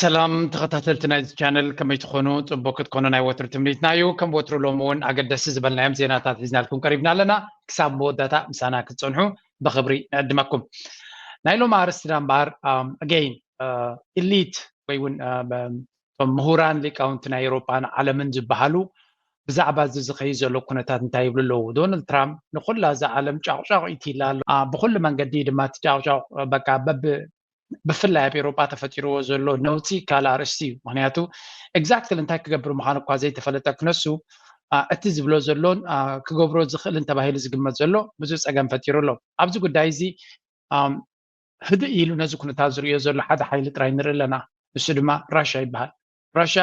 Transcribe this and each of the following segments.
ሰላም ተኸታተልቲ ናይዚ ቻነል፣ ከመይ ትኾኑ? ጽቡቅ ክትኮኑ ናይ ወትሩ ትምኒትና እዩ። ከም ወትሩ ሎሚ እውን ኣገደስቲ ዝበልናዮም ዜናታት ሒዝናልኩም ቀሪብና ኣለና። ክሳብ መወዳእታ ምሳና ክትጸንሑ ብኽብሪ ንዕድመኩም። ናይ ሎሚ ኣርእስትና እምበኣር፣ ኣም፣ ኣገይን፣ እ፣ ኢሊት ወይ እውን፣ እ፣ በ-፣ እቶም ምሁራን ሊቃውንቲ ናይ ኤውሮጳን ዓለምን ዝበሃሉ ብዛዕባ እዚ ዝኸይድ ዘሎ ኩነታት እንታይ ይብሉ ኣለዉ? ዶናልድ ትራምፕ ንኹላ እዛ ዓለም ጫቕጫቕ ኢትላ ኣሎ። አ፣ ብኹሉ መንገዲ ድማ እቲ ጫቕጫቕ፣ በቃ በብ-፣ ብፍላይ ኣብ ኤውሮጳ ተፈጢርዎ ዘሎ ነውጺ ካልእ ኣርእስቲ እዩ። ምኽንያቱ ኤግዛክትሊ እንታይ ክገብር ምዃኑ እኳ ዘይተፈለጠ ክነሱ፣ አ፣ እቲ ዝብሎ ዘሎን፣ አ፣ ክገብሮ ዝኽእልን ተባሂሉ ዝግመት ዘሎ ብዙሕ ጸገም ፈጢሩ ኣሎ። ኣብዚ ጉዳይ እዚ፣ ኣም፣ ህድእ ኢሉ ነዚ ኩነታት ዝርእዮ ዘሎ ሓደ ሓይሊ ጥራይ ንርኢ ኣለና። ንሱ ድማ ራሻ ይበሃል። ራሻ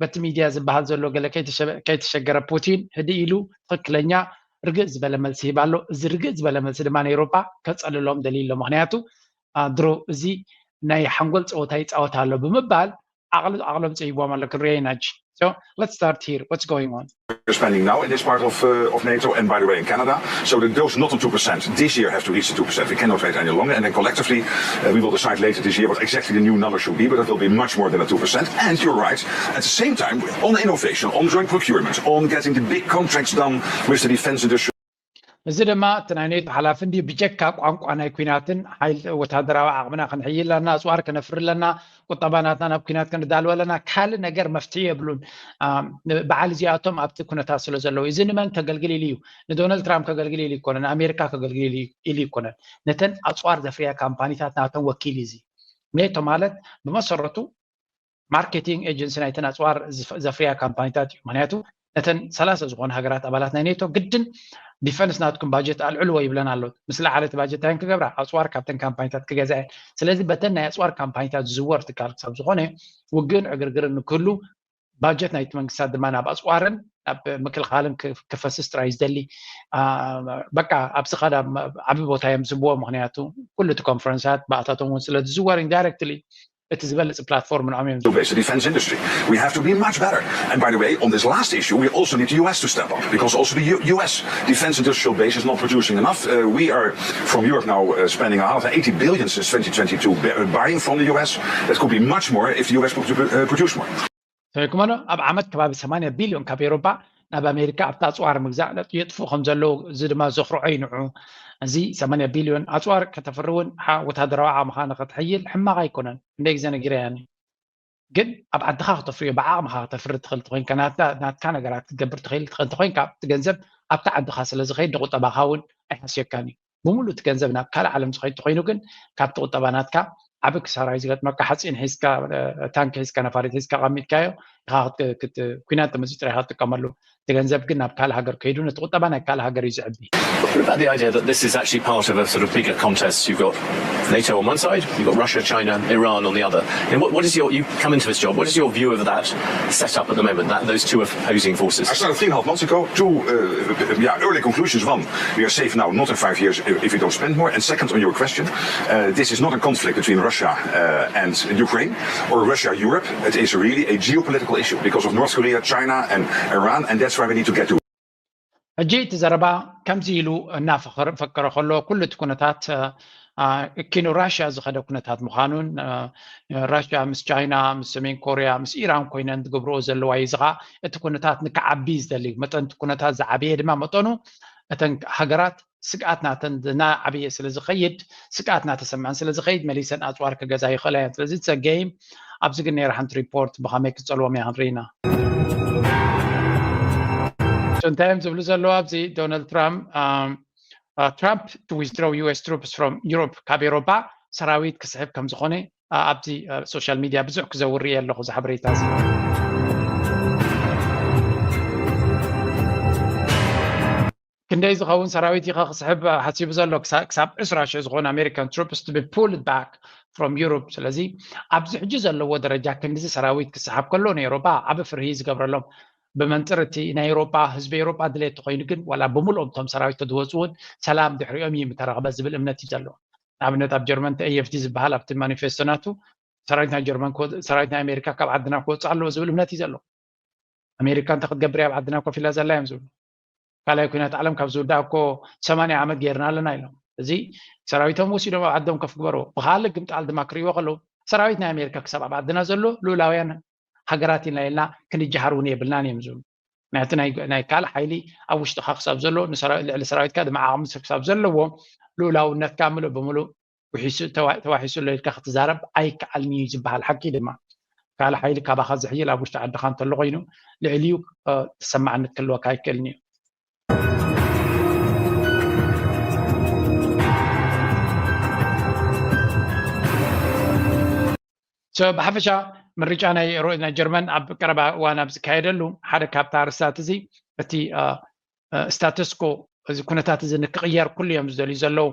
በቲ ሚድያ ዝበሃል ዘሎ ገለ ከይተሸ-፣ ከይተሸገረ ፑቲን ህድእ ኢሉ ትኽክለኛ ርግእ ዝበለ መልሲ ሂብ ኣሎ። እዚ ርግእ ዝበለ መልሲ ድማ ንኤውሮጳ ከጸልሎም ደልዩ ኣሎ። ምኽንያቱ፣ አ፣ ድሮ እዚ ናይ ሓንጎል ጸወታ ይጻወት ኣሎ ብምባል ዓቕሊ፣ ዓቕሎም ጸይዎም ኣሎ። ክንሪኦ ኢና ሕጂ። So let's start here. What's going on? We're spending now in this part of, uh, of NATO and, by the way, in Canada. So the, those not on two percent this year have to reach the two percent. We cannot wait any longer. And then collectively, uh, we will decide later this year what exactly the new number should be, but it will be much more than a two percent. And you're right, at the same time, on innovation, on joint procurement, on getting the big contracts done with the defense industry. እዚ ድማ እቲ ናይ ኔቶ ሓላፊ እንዲ ብጀካ ቋንቋ ናይ ኩናትን ሓይል ወታደራዊ ዓቕምና ክንሕይል ኣለና፣ ኣፅዋር ክነፍሪ ኣለና፣ ቁጠባ ናትና ናብ ኩናት ክንዳልወ ኣለና፣ ካልእ ነገር መፍትሒ የብሉን። ኣም፣ በዓል እዚኣቶም ኣብቲ ኩነታት ስለ ዘለዉ፣ እዚ ንመን ከገልግል ኢሉ እዩ? ንዶናልድ ትራምፕ ከገልግል ኢሉ ይኮነን፣ ንኣሜሪካ ከገልግል ኢሉ፣ ኢሉ ይኮነን። ነተን ኣፅዋር ዘፍርያ ካምፓኒታት ናቶም ወኪል እዩ እዚ። ኔቶ ማለት ብመሰረቱ ማርኬቲንግ ኤጀንሲ ናይተን ኣፅዋር ዝፍ-፣ ዘፍርያ ካምፓኒታት እዩ። ምክንያቱ ነተን ሰላሳ ዝኾኑ ሃገራት ኣባላት ናይ ኔቶ ግድን ዲፈንስ ናትኩም ባጀት ኣልዕልዎ ይብለን ኣሎ። ምስ ለዓለ እቲ ባጀት እንታይ ክገብራ? ኣፅዋር ካብተን ካምፓኒታት ክገዝኣ እየን። ስለዚ በተን ናይ ኣፅዋር ካምፓኒታት ዝዝወር ትካል ክሳብ ዝኾነ ውግእን ዕግርግርን ንክህሉ ባጀት ናይቲ መንግስታት ድማ ናብ ኣፅዋርን ናብ ምክልኻልን ክ-፣ ክፈስስ ጥራይ ዝደሊ። አ፣ በቃ ኣብዚ ኸዳ ዓቢ ቦታ እዮም ዝህብዎ። ምክንያቱ ኩሉ እቲ ኮንፈረንሳት ብኣታቶም እውን ስለ ዝዝወር ኢንዳይረክትሊ እቲ ዝበለጸ ፕላትፎርም ንዖም እዮም። Base the defense industry. We have to be much better. And by the way, on this last issue, we also need the U S to step up because also the U- U S defense industrial base is not producing enough. Uh, we are, from Europe now, uh, spending a half, eighty billion since twenty twenty-two bu- uh, buying from the U S. That could be much more if the U S would uh, produce more. ሰሚዕኩሞ ዶ? ኣብ ዓመት ከባቢ ሰማንያ ቢልዮን ካብ ኤውሮጳ ናብ ኣሜሪካ ኣብቲ ኣፅዋር ምግዛእ ነጥ-፣ የጥፍኡ ከም ዘለዉ፣ እዚ ድማ ዘኹርዖ እዩ ንዑ። እዚ ሰማንያ ቢልዮን ኣፅዋር ከተፍሪ እውን ሓ-፣ ወታደራዊ ዓቕምኻ ንኸትሕይል ሕማቕ ኣይኮነን። ክንደይ ግዜ ነጊረያ እየ። ግን ኣብ ዓድኻ ከተፍርዮ፣ ብዓቕምኻ ከተፍሪ ትኽእል እንተኾይንካ፣ ናትካ፣ ናትካ ነገራት ክትገብር ትኽእል እንተኾይንካ፣ እቲ ገንዘብ ኣብቲ ዓድኻ ስለ ዝኸይድ ንቁጠባኻ እውን ኣይሃስየካን እዩ። ብምሉእ እቲ ገንዘብ ናብ ካልእ ዓለም ዝኸይድ እንተኾይኑ ግን ካብቲ ቁጠባ ናትካ ዓቢ ክሳራ እዩ ዝገጥመካ። ሓፂን ሒዝካ፣ እ፣ ታንክ ሒዝካ፣ ነፋሪት ሒዝካ ኣቐሚጥካዮ ኢኻ ክት-፣ ክት-፣ ኩናት ተመፂኡ ጥራይ ኢኻ ትጥቀመሉ። እቲ ገንዘብ ግን ናብ ካልእ ሃገር ከይዱ ነቲ ቁጠባ ናይ ካልእ ሃገር እዩ ዝዕቢ። What about the idea that this is actually part of a sort of bigger contest? You've got NATO on one side, you've got Russia, China, Iran on the other. And what, what is your, you come into this job, what is your view of that setup at the moment, that, those two opposing forces? I started three and a half months ago. Two, uh, yeah, early conclusions. One, we are safe now, not in five years if, if we don't spend more. And second, on your question, uh, this is not a conflict between Russia uh, and Ukraine or Russia Europe. It is really a geopolitical issue because of North Korea, China, and Iran, and that's where we need to get to. ሕጂ እቲ ዘረባ ከምዚ ኢሉ እናፈኸረ-፣ ፈከረ ከሎ፣ ኩሉ እቲ ኩነታት፣ እ፣ እ፣ ኪኑ ራሽያ ዝኸደ ኩነታት ምዃኑን፣ እ፣ ራሽያ ምስ ቻይና፣ ምስ ሰሜን ኮርያ፣ ምስ ኢራን ኮይነን ዝገብርኦ ዘለዋ እዩ። እዚ ኸኣ እቲ ኩነታት ንክዓቢ እዩ ዝደሊ። መጠን እቲ ኩነታት ዝዓበየ ድማ መጠኑ እተን ሃገራት ስግኣት ናተን እናዓበየ ስለ ዝኸይድ፣ ስግኣት እናተሰምዐን ስለ ዝኸይድ፣ መሊሰን ኣፅዋር ክገዛ ይኽእላ እየን። ስለዚ it's a game። ኣብዚ ግን ነይራ ሓንቲ ሪፖርት ብኸመይ ክፀልዎም እያ ክንርኢ ኢና። So እንታይ እዮም ዝብሉ ዘለዉ ኣብዚ? ዶናልድ ትራምፕ፣ um, uh, Trump to withdraw U S troops from Europe፣ ካብ ኤውሮጳ ሰራዊት ክስሕብ ከም ዝኾነ፣ uh፣ ኣብቲ፣ uh፣ ሶሻል ሚድያ ብዙሕ ክዘውር እየ ኣለኹ እዚ ሓበሬታ እዚ። ክንደይ ዝኸውን ሰራዊት ኢኻ ክስሕብ ሓሲቡ ዘሎ? ክሳ-፣ ክሳብ ዕስራ ሽሕ ዝኾኑ ኣሜሪካን ትሩፕስ to be pulled back from Europe። ስለዚ ኣብዚ ሕጂ ዘለዎ ደረጃ ክንድዚ ሰራዊት ክስሓብ ከሎ ንኤውሮጳ ዓቢ ፍርሂ ዝገብረሎም። ብመንፅር እቲ ናይ ኤውሮጳ፣ ህዝቢ ኤውሮጳ ድሌት ተኾይኑ ግን ዋላ ብምልኦም እቶም ሰራዊት ተዝወፁ እውን ሰላም ድሕሪኦም እዩ ምተረኽበ ዝብል እምነት እዩ ዘሎ። ንኣብነት ኣብ ጀርመን እቲ A F D ዝበሃል ኣብቲ ማኒፌስቶ ናቱ ሰራዊት ናይ ጀርመን ክወ-፣ ሰራዊት ናይ ኣሜሪካ ካብ ዓድና ክወፅእ ኣለዎ ዝብል እምነት እዩ ዘሎ። ኣሜሪካ እንታይ ክትገብር እያ ኣብ ዓድና ኮፍ ኢላ ዘላ እዮም ዝብሉ። ካልኣይ ኩናት ዓለም ካብ ዝውዳእ እኮ ሰማንያ ዓመት ጌርና ኣለና ኢሎም። እዚ ሰራዊቶም ወሲዶም ኣብ ዓዶም ከፍ ግበርዎ። ብኻልእ ግምጣል ድማ ክርእይዎ ከለዉ ሰራዊት ናይ ኣሜሪካ ክሳብ ኣብ ዓድና ዘሎ ልኡላውያን ሃገራት ኢና ኢልና ክንጀሃር እውን የብልናን እዮም ዝብሉ። ምክንያቱ ናይ ካልእ ሓይሊ ኣብ ውሽጥኻ ክሳብ ዘሎ ልዕሊ ሰራዊትካ ድማ ዓቕሚ ክሳብ ዘለዎ ልኡላውነትካ ምሉእ ብምሉእ ውሒሱ ተዋሒሱ ኣሎ ኢልካ ክትዛረብ ኣይከኣልን እዩ ዝበሃል ሓቂ ድማ ካልእ ሓይሊ ካባኻ ዝሕይል ኣብ ውሽጢ ዓድኻ እንተሎ ኮይኑ ልዕሊኡ ተሰማዕነት ክህልወካ ኣይክእልን እዩ። ብሓፈሻ ምርጫ ናይ ጀርመን ኣብ ቀረባ እዋን ኣብ ዝካየደሉ ሓደ ካብታ ኣርስታት እዚ እቲ ስታተስኮ እዚ ኩነታት እዚ ንክቕየር ኩሉ እዮም ዝደልዩ ዘለዉ።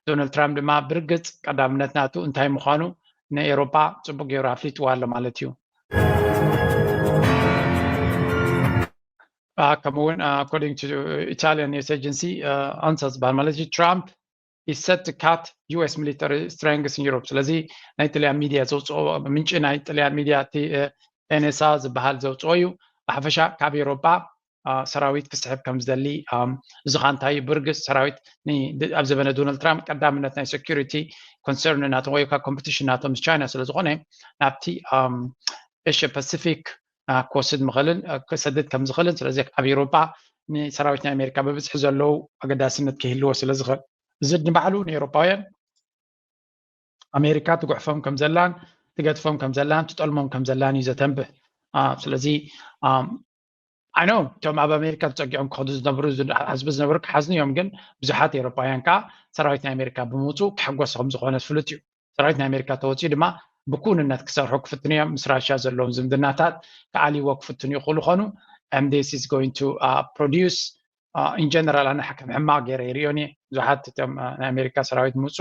ዶናልድ ትራምፕ ድማ ብርግፅ ቀዳምነት ናቱ እንታይ ምዃኑ ንኤሮጳ ፅቡቅ ገይሩ ኣፍሊጥዋ ኣሎ ማለት እዩ። ከምኡውን according to Italian news agency ኣንሳ ዝበሃል ማለት እዩ ትራምፕ is set to cut U S military strength in Europe። ስለዚ ናይ ጥልያን ሚድያ ዘውፅኦ ምንጪ ናይ ጥልያን ሚድያ እቲ ኤንኤስኣ ዝበሃል ዘውፅኦ እዩ። ብሓፈሻ ካብ ኤሮጳ ሰራዊት ክስሕብ ከም ዝደሊ እዚ ካ እንታይ ብርግፅ ሰራዊት ኣብ ዘበነ ዶናልድ ትራምፕ ቀዳምነት ናይ security concern ናቶም ወይ ኮምፒቲሽን ናቶም ምስ ቻይና ስለዝኾነ ናብቲ ኤሽያ ፓሲፊክ ክወስድ ምኽእልን ክሰድድ ከም ዝኽእልን ስለዚ ኣብ ኤሮጳ ንሰራዊት ናይ ኣሜሪካ ብብዝሒ ዘለዉ ኣገዳስነት ክህልዎ ስለ ዝኽእል እዚ ንባዕሉ ንኤሮጳውያን ኣሜሪካ ትጉሕፎም ከም ዘላን ትገድፎም ከም ዘላን ትጠልሞም ከም ዘላን እዩ ዘተንብህ። ስለዚ I know እቶም ኣብ ኣሜሪካ ተፀጊዖም ክኸዱ ዝነብሩ ህዝቢ ዝነብሩ ክሓዝኑ እዮም፣ ግን ብዙሓት ኤሮጳውያን ከዓ ሰራዊት ናይ ኣሜሪካ ብምውፁ ክሕጎስ ከም ዝኾነ ፍሉጥ እዩ። ሰራዊት ናይ ኣሜሪካ ተወፂኡ ድማ ብኩንነት ክሰርሑ ክፍትኑ እዮም። ምስ ራሽያ ዘለዎም ዝምድናታት ክኣልይዎ ክፍትኑ ይኽእሉ ኾኑ and this is going to produce in general ኣነ ከም ሕማቕ ገይረ ይሪኦን እየ። ብዙሓት እቶም ናይ ኣሜሪካ ሰራዊት ምውፁ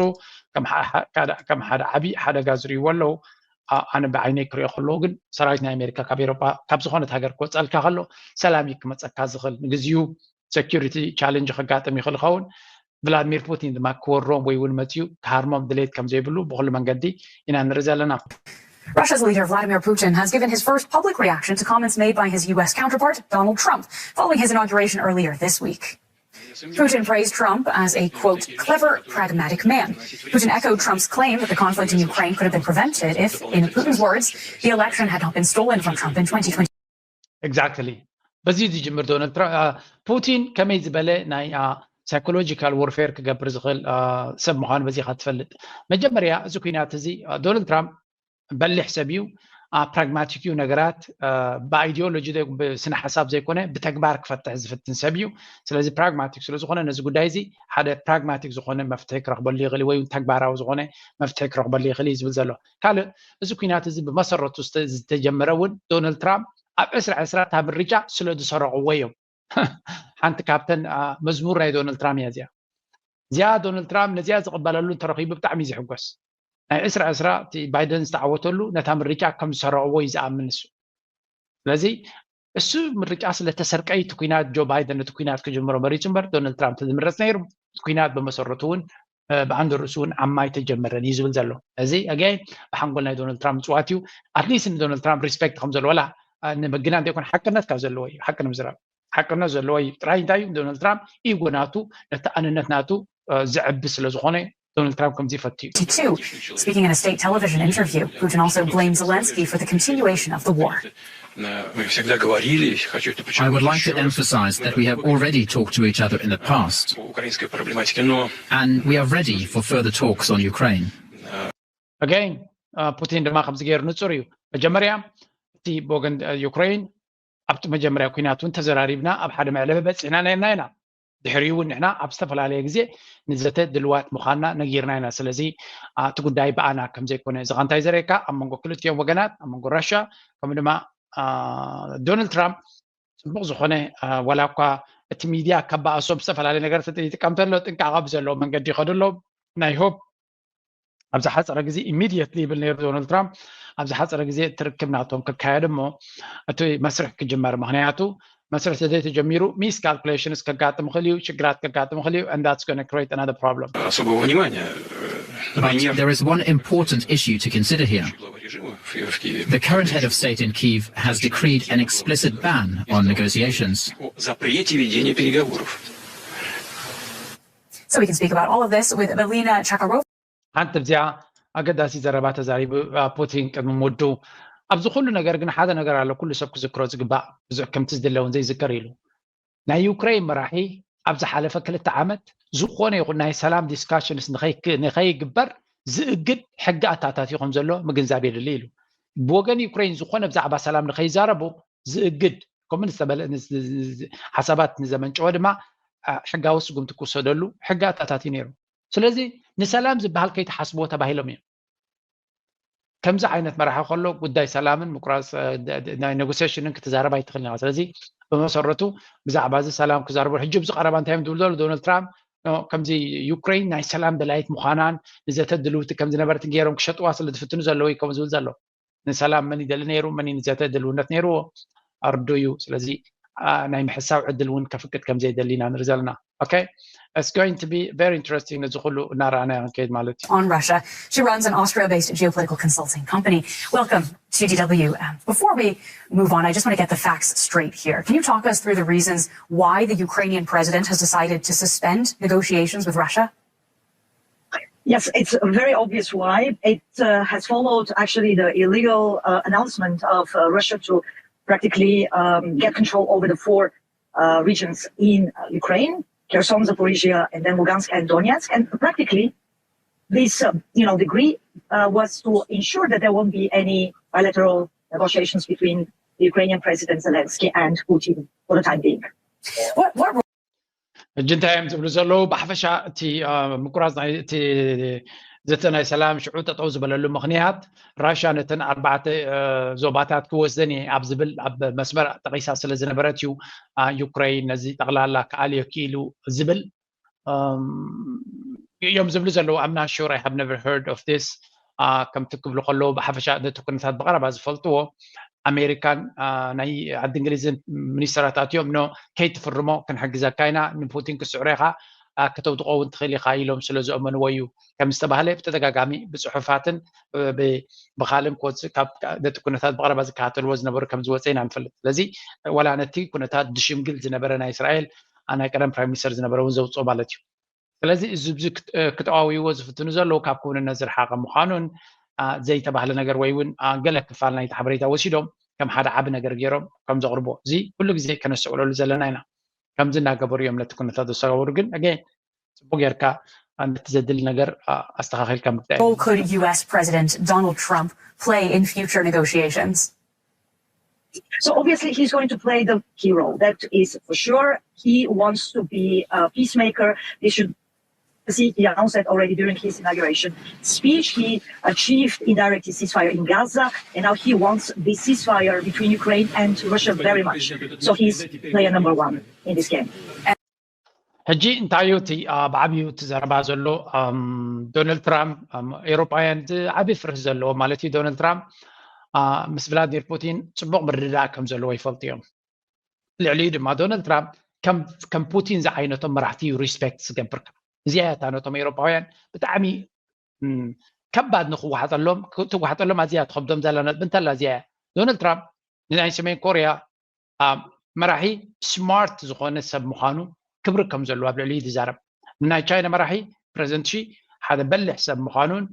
ከም ሓደ ዓብዪ ሓደጋ ዝርእይዎ ኣለዉ። ኣነ ብዓይነይ ክሪኦ ከለዉ ግን ሰራዊት ናይ ኣሜሪካ ካብ ኤሮጳ ካብ ዝኾነት ሃገር ክወፀልካ ከሎ ሰላም እዩ ክመፀካ ዝኽእል። ንግዚኡ security challenge ከጋጥም ይኽእል ይኸውን። ቭላድሚር ፑቲን ድማ ክወሮም ወይ እውን መፅዩ ክሃርሞም ድሌት ከም ዘይብሉ ብኩሉ መንገዲ ኢና ንርኢ ዘለና። Russia's leader Vladimir Putin has given his first public reaction to comments made by his U S counterpart, Donald Trump, following his inauguration earlier this week. Putin praised Trump as a, quote, clever, pragmatic man. Putin echoed Trump's claim that the conflict in Ukraine could have been prevented if, in Putin's words, the election had not been stolen from Trump in twenty twenty. Exactly. በዚ ዝጅምር ዶናልድ ትራምፕ ፑቲን ከመይ ዝበለ ናይ ሳይኮሎጂካል ወርፌር ክገብር ዝኽእል ሰብ ምዃኑ በዚኻ ትፈልጥ። መጀመርያ እዚ ኩናት እዚ ዶናልድ ትራምፕ በሊሕ ሰብ እዩ። ፕራግማቲክ እዩ። ነገራት ብኣይዲዮሎጂ ብስነ ሓሳብ ዘይኮነ ብተግባር ክፈትሕ ዝፍትን ሰብ እዩ። ስለዚ ፕራግማቲክ ስለዝኾነ ነዚ ጉዳይ እዚ ሓደ ፕራግማቲክ ዝኾነ መፍትሒ ክረኽበሉ ይኽእል ወይ ተግባራዊ ዝኾነ መፍትሒ ክረኽበሉ ይኽእል እዩ ዝብል ዘሎ። ካልእ እዚ ኩናት እዚ ብመሰረቱ ዝተጀመረ እውን ዶናልድ ትራምፕ ኣብ ዕስራ ዕስራ እታ ምርጫ ስለ ዝሰረቕዎ እዮም። ሓንቲ ካብተን መዝሙር ናይ ዶናልድ ትራምፕ እያ እዚኣ። እዚኣ ዶናልድ ትራምፕ ነዚኣ ዝቕበለሉ እንተረኺቡ ብጣዕሚ እዩ ዝሕጎስ። ናይ ዕስራ ዕስራ እቲ ባይደን ዝተዓወተሉ ነታ ምርጫ ከም ዝሰረቕዎ እዩ ዝኣምን እሱ። ስለዚ እሱ ምርጫ ስለተሰርቀ እዩ እቲ ኩናት ጆ ባይደን እቲ ኩናት ክጅምሮ መሪፁ እምበር ዶናልድ ትራምፕ ዝምረፅ ነይሩ ኩናት ብመሰረቱ እውን ብዓንዲ ርእሱ እውን ዓማ ኣይተጀመረን እዩ ዝብል ዘሎ። እዚ ኣገ ብሓንጎል ናይ ዶናልድ ትራምፕ ምፅዋት እዩ። ኣትሊስት ንዶናልድ ትራምፕ ሪስፔክት ከም ዘለዎ ላ ንምግና እንተይኮነ ሓቅነት ካብ ዘለዎ እዩ። ሓቂ ንምዝራብ ሓቅነት ዘለዎ እዩ። ጥራይ እንታይ እዩ ዶናልድ ትራምፕ ኢጎ ናቱ ነቲ ኣንነት ናቱ ዘዕቢ ስለ ዝኾነ ዶናልድ ትራምፕ ከምዚ ይፈቱ እዩ። Speaking in a state television interview, Putin also blamed Zelensky for the continuation of the war. Мы всегда говорили, хочу это I would like to emphasize that we have already talked to each other in the past, по украинской проблематике, но and we are ready for further talks on Ukraine. Again, ፑቲን ድማ ከምዚ ገይሩ ንፁር እዩ። መጀመርያ እቲ ብወገን ዩክሬን ኣብቲ መጀመርያ ኩናት እውን ተዘራሪብና ኣብ ሓደ መዕለቢ በፂሕና ነርና ኢና። ድሕሪኡ እውን ንሕና ኣብ ዝተፈላለየ ግዜ ንዘተ ድልዋት ምዃንና ነጊርና ኢና። ስለዚ እቲ ጉዳይ ብኣና ከም ዘይኮነ እዚ ኻ እንታይ ዘርእየካ ኣብ መንጎ ክልቲኦም ወገናት ኣብ መንጎ ራሽያ ከምኡ ድማ ዶናልድ ትራምፕ ፅቡቕ ዝኾነ ዋላ እኳ እቲ ሚድያ ከባእሶም ዝተፈላለየ ነገር ይጥቀም ተሎ ጥንቃቐ ብዘለዎ መንገዲ ይኸዱ ኣለዉ ናይ ሆፕ ኣብ ዝሓፀረ ግዜ ኢሚድየትሊ ይብል ነይሩ ዶናልድ ትራምፕ ኣብ ዝሓፀረ ግዜ እቲ ርክብ ናቶም ክካየድ እሞ እቲ መስርሕ ክጅመር ምክንያቱ መስርሕ ተዘይተጀሚሩ ሚስ ካልኩሌሽንስ ከጋጥም ይኽእል እዩ ሽግራት ከጋጥም ይኽእል እዩ and that's going to create another problem особого внимания But there is one important issue to consider here. The current head of state in Kyiv has decreed an explicit ban on negotiations. Запрете ведения переговоров. So we can speak about all of this with Melina Chakarova. ሓንቲ ኣብዚኣ ኣገዳሲ ዘረባ ተዛሪቡ አ፣ ፑቲን ቅድሚ ምውድኡ። ኣብዚ ኩሉ ነገር ግን ሓደ ነገር ኣሎ፣ ኩሉ ሰብ ክዝክሮ ዝግባእ፣ ብዙሕ ከምቲ ዝድለ እውን ዘይዝከር ኢሉ። ናይ ዩክሬን መራሒ ኣብ ዝሓለፈ ክልተ ዓመት ዝኾነ ይኹን ናይ ሰላም ዲስካሽንስ ንኸይክ- ንኸይግበር ዝእግድ ሕጊ ኣታታትዩ ከም ዘሎ ምግንዛብ የድሊ ኢሉ። ብወገን ዩክሬን ዝኾነ ብዛዕባ ሰላም ንኸይዛረቡ ዝእግድ ከምኡ ዝተበለ ን- ዝ- ዝ- ሓሳባት ንዘመንጨወ ድማ አ፣ ሕጋዊ ስጉምቲ ክውሰደሉ ሕጊ ኣታታትዩ ነይሩ። ስለዚ ንሰላም ዝበሃል ከይትሓስብዎ ተባሂሎም እዮም። ከምዚ ዓይነት መራሒ ከሎ ጉዳይ ሰላምን ምቁራፅ እ፣ ደ- ደ- ናይ ኔጎሲሽንን ክትዛረብ ኣይትኽእልን ኢኻ። ስለዚ ብመሰረቱ ብዛዕባ እዚ ሰላም ክዛረቡ ሕጂ ኣብዚ ቀረባ እንታይ እዮም ዝብሉ ዘለዉ ዶናልድ ትራምፕ ኖ፣ ከምዚ ዩክሬን ናይ ሰላም ደላይት ምዃናን ንዘተ ድልውቲ ከም ዝነበረትን ገይሮም ክሸጥዋ ስለ ዝፍትኑ ዘለዉ እዩ ከም ዝብል ዘሎ። ንሰላም መን ይደሊ ነይሩ፣ መን እዩ ንዘተ ድልውነት ነይርዎ ኣርዱ እዩ። ስለዚ አ፣ ናይ ምሕሳው ዕድል እውን ከፍቅድ ከም ዘይደሊ ኢና ንርኢ ዘለና። Okay, it's going to be very interesting ነዚ ኩሉ እናረኣና ክንከይድ ማለት እዩ። On Russia. She runs an Austria based geopolitical consulting company. Welcome to D W. Um, before we move on, I just want to get the facts straight here. Can you talk us through the reasons why the Ukrainian president has decided to suspend negotiations with Russia? Yes, it's very obvious why. It uh, has followed actually the illegal uh, announcement of uh, Russia to practically um, get control over the four uh, regions in uh, Ukraine: Kherson, Zaporizhia, and then Lugansk and Donetsk. And practically, this uh, you know decree uh, was to ensure that there won't be any bilateral negotiations between the Ukrainian President Zelensky and Putin for the time being. What, what ሕጂ እንታይ እዮም ዝብሉ ዘለዉ? ብሓፈሻ እቲ አ፣ ምቁራፅ ናይ እቲ ዘተ ናይ ሰላም ሽዑ ጠጠው ዝበለሉ ምኽንያት ራሻ ነተን ኣርባዕተ አ፣ ዞባታት ክወስደን እየ ኣብ ዝብል ኣብ መስመር ጠቂሳ ስለ ዝነበረት እዩ። አ፣ ዩክሬን ነዚ ጠቕላላ ክኣልዮ ክኢሉ ዝብል እዮም ዝብሉ ዘለዉ። I'm not sure, I have never heard of this. ከምቲ ክብሉ ከለዉ ብሓፈሻ ነቲ ኩነታት ብቐረባ ዝፈልጥዎ ኣሜሪካን ናይ ዓዲ እንግሊዝን ሚኒስተራት ኣትዮም ኖ፣ ከይትፍርሞ ክንሕግዘካ ኢና፣ ንፑቲን ክስዕሮ ኢኻ፣ ከተውድቆ እውን ትኽእል ኢኻ ኢሎም ስለ ዝእመንዎ እዩ ከም ዝተባህለ ብተደጋጋሚ ብፅሑፋትን ብካልእን ክወፅእ ካብ ነቲ ኩነታት ብቐረባ ዝከታተልዎ ዝነበሩ ከም ዝወፀ ኢና ንፈልጥ። ስለዚ ዋላ ነቲ ኩነታት ድሽምግል ዝነበረ ናይ እስራኤል ናይ ቀደም ፕራይም ሚኒስተር ዝነበረ እውን ዘውፅኦ ማለት እዩ። ስለዚ እዚ ብዙ ክጠዋውይዎ ዝፍትኑ ዘለዉ ካብ ክውንነት ዝረሓቐ ምዃኑን ዘይተባህለ ነገር ወይ እውን ገለ ክፋል ናይቲ ሓበሬታ ወሲዶም ከም ሓደ ዓቢ ነገር ገይሮም ከም ዘቕርቦ እዚ ኩሉ ግዜ ከነስተውዕለሉ ዘለና ኢና። ከምዚ እናገበሩ እዮም ነቲ ኩነታት ዘሰጋብሩ። ግን ኣገ ፅቡቅ ጌርካ ነቲ ዘድሊ ነገር ኣስተኻኺልካ ምግዳይ Role could U S President Donald Trump play in future negotiations? So obviously he's going to play the key role. That is for sure. He wants to be a peacemaker. He should see, he announced that already during his inauguration speech. He achieved indirect ceasefire in Gaza, and now he wants the ceasefire between Ukraine and Russia very much. So he's player number one in this game. ሕጂ እንታይ እዩ እቲ ብዓብዩ እቲ ዘረባ ዘሎ? ዶናልድ ትራምፕ ኤውሮጳውያን ዓብዪ ፍርህ ዘለዎ ማለት እዩ። ዶናልድ ትራምፕ ምስ ቭላድሚር ፑቲን ፅቡቕ ምርድዳእ ከም ዘለዎ ይፈልጡ እዮም። ልዕሊኡ ድማ ዶናልድ ትራምፕ ከም ፑቲን ዝዓይነቶም መራሕቲ እዩ ሪስፔክት ዝገብር። እዚኣ እያ እታ ነቶም ኤውሮጳውያን ብጣዕሚ ከባድ ንክዋሓጠሎም ትዋሓጠሎም ኣዝያ ትኸብዶም ዘላ ነጥቢ እንተላ እዚኣ እያ። ዶናልድ ትራምፕ ንናይ ሰሜን ኮርያ መራሒ ስማርት ዝኾነ ሰብ ምዃኑ ክብሪ ከም ዘለዎ ኣብ ልዕሊኡ ዝዛረብ። ንናይ ቻይና መራሒ ፕረዚደንት ሺ ሓደ በሊሕ ሰብ ምዃኑን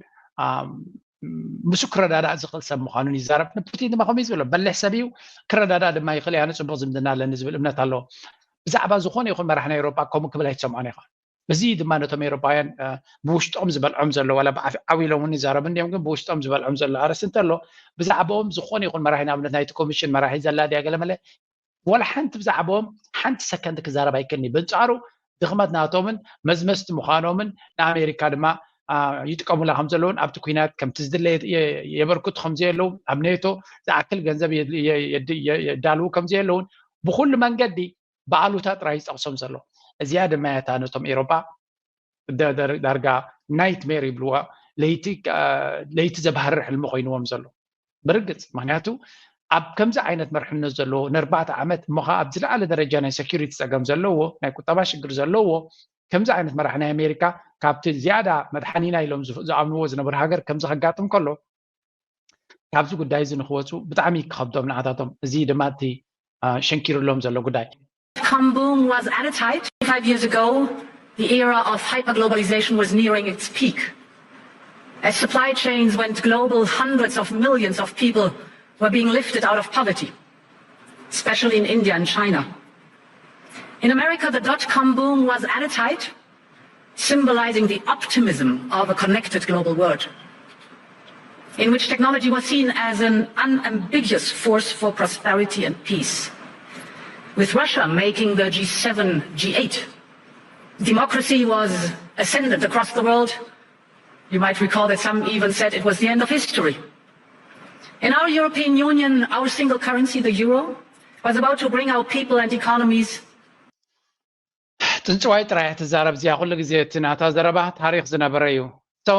ምስ ክረዳዳእ ዝኽእል ሰብ ምዃኑን ይዛረብ። ንፑቲን ድማ ከምኡ እዩ ዝብሎ፣ በሊሕ ሰብ እዩ፣ ክረዳዳእ ድማ ይኽእል እዩ፣ ኣነ ፅቡቕ ዝምድና ኣለኒ ዝብል እምነት ኣለዎ። ብዛዕባ ዝኾነ ይኹን መራሒ ናይ ኤውሮጳ ከምኡ ክብል ኣይትሰምዖን ኢኻ። እዚ ድማ ነቶም ኤውሮጳውያን ብውሽጦም ዝበልዖም ዘሎ ዋላ ብዓፍ ዓው ኢሎም እውን ይዛረቡ እንዲዮም፣ ግን ብውሽጦም ዝበልዖም ዘሎ ኣርእስቲ እንተሎ ብዛዕባኦም ዝኾነ ይኹን መራሒ ንኣብነት ናይቲ ኮሚሽን መራሒ ዘላ ድያ ገለመለ ዋላ ሓንቲ ብዛዕባኦም ሓንቲ ሰከንድ ክዛረብ ኣይክእልን እዩ። በንጻሩ ድኽመት ናቶምን መዝመዝቲ ምዃኖምን ንኣሜሪካ ድማ ይጥቀሙላ ከም ዘለውን ኣብቲ ኩናት ከምቲ ዝድለ የበርክቱ ከም ዘየለዉ ኣብ ኔቶ ዝኣክል ገንዘብ የዳልዉ ከም ዘየለውን ብኩሉ መንገዲ ብኣሉታ ጥራይ ዝጠቕሶም ዘሎ። እዚኣ ድማ እያ እታ ነቶም ኤሮጳ ዳርጋ ናይትሜር ይብልዋ ለይቲ ዘባህርር ሕልሚ ኮይንዎም ዘሎ። ብርግፅ ምክንያቱ ኣብ ከምዚ ዓይነት መርሕነት ዘለዎ ንኣርባዕተ ዓመት እሞ ከዓ ኣብ ዝለዓለ ደረጃ ናይ ሰኪሪቲ ፀገም ዘለዎ ናይ ቁጠባ ሽግር ዘለዎ ከምዚ ዓይነት መራሒ ናይ ኣሜሪካ ካብቲ ዝያዳ መድሓኒና ኢሎም ዝኣምንዎ ዝነበሩ ሃገር ከምዚ ከጋጥም ከሎ ካብዚ ጉዳይ እዚ ንክወፁ ብጣዕሚ ክኸብዶም ንዓታቶም። እዚ ድማ እቲ ሸንኪሩሎም ዘሎ ጉዳይ። Kambung was at a time, five years ago, the era of hyperglobalization was nearing its peak. As supply chains went global, hundreds of millions of people were being lifted out of poverty, especially in India and China. In America, the dot-com boom was at its height, symbolizing the optimism of a connected global world, in which technology was seen as an unambiguous force for prosperity and peace. With Russia making the G seven, G eight, democracy was ascendant across the world. You might recall that some even said it was the end of history. In our European Union, our single currency, the euro, was about to bring our people and economies ጽንጽዋይ ጥራይ ትዛረብ እዚኣ ኩሉ ግዜ እቲ ናታ ዘረባ ታሪክ ዝነበረ እዩ። So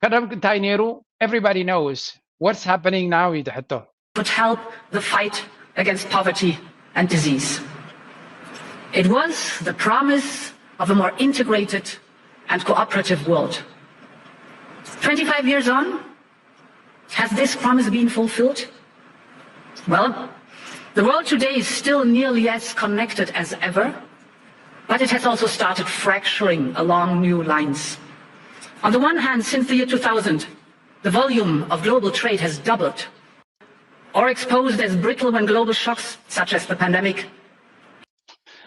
ቀደም እንታይ ነይሩ? Everybody knows what's happening now እዩ ሕቶ። Could help the fight against poverty and disease. It was the promise of a more integrated and cooperative world. Twenty-five years on, has this promise been fulfilled? Well, the world today is still nearly as connected as ever, but it has also started fracturing along new lines. On the one hand, since the year two thousand, the volume of global trade has doubled, or exposed as brittle when global shocks such as the pandemic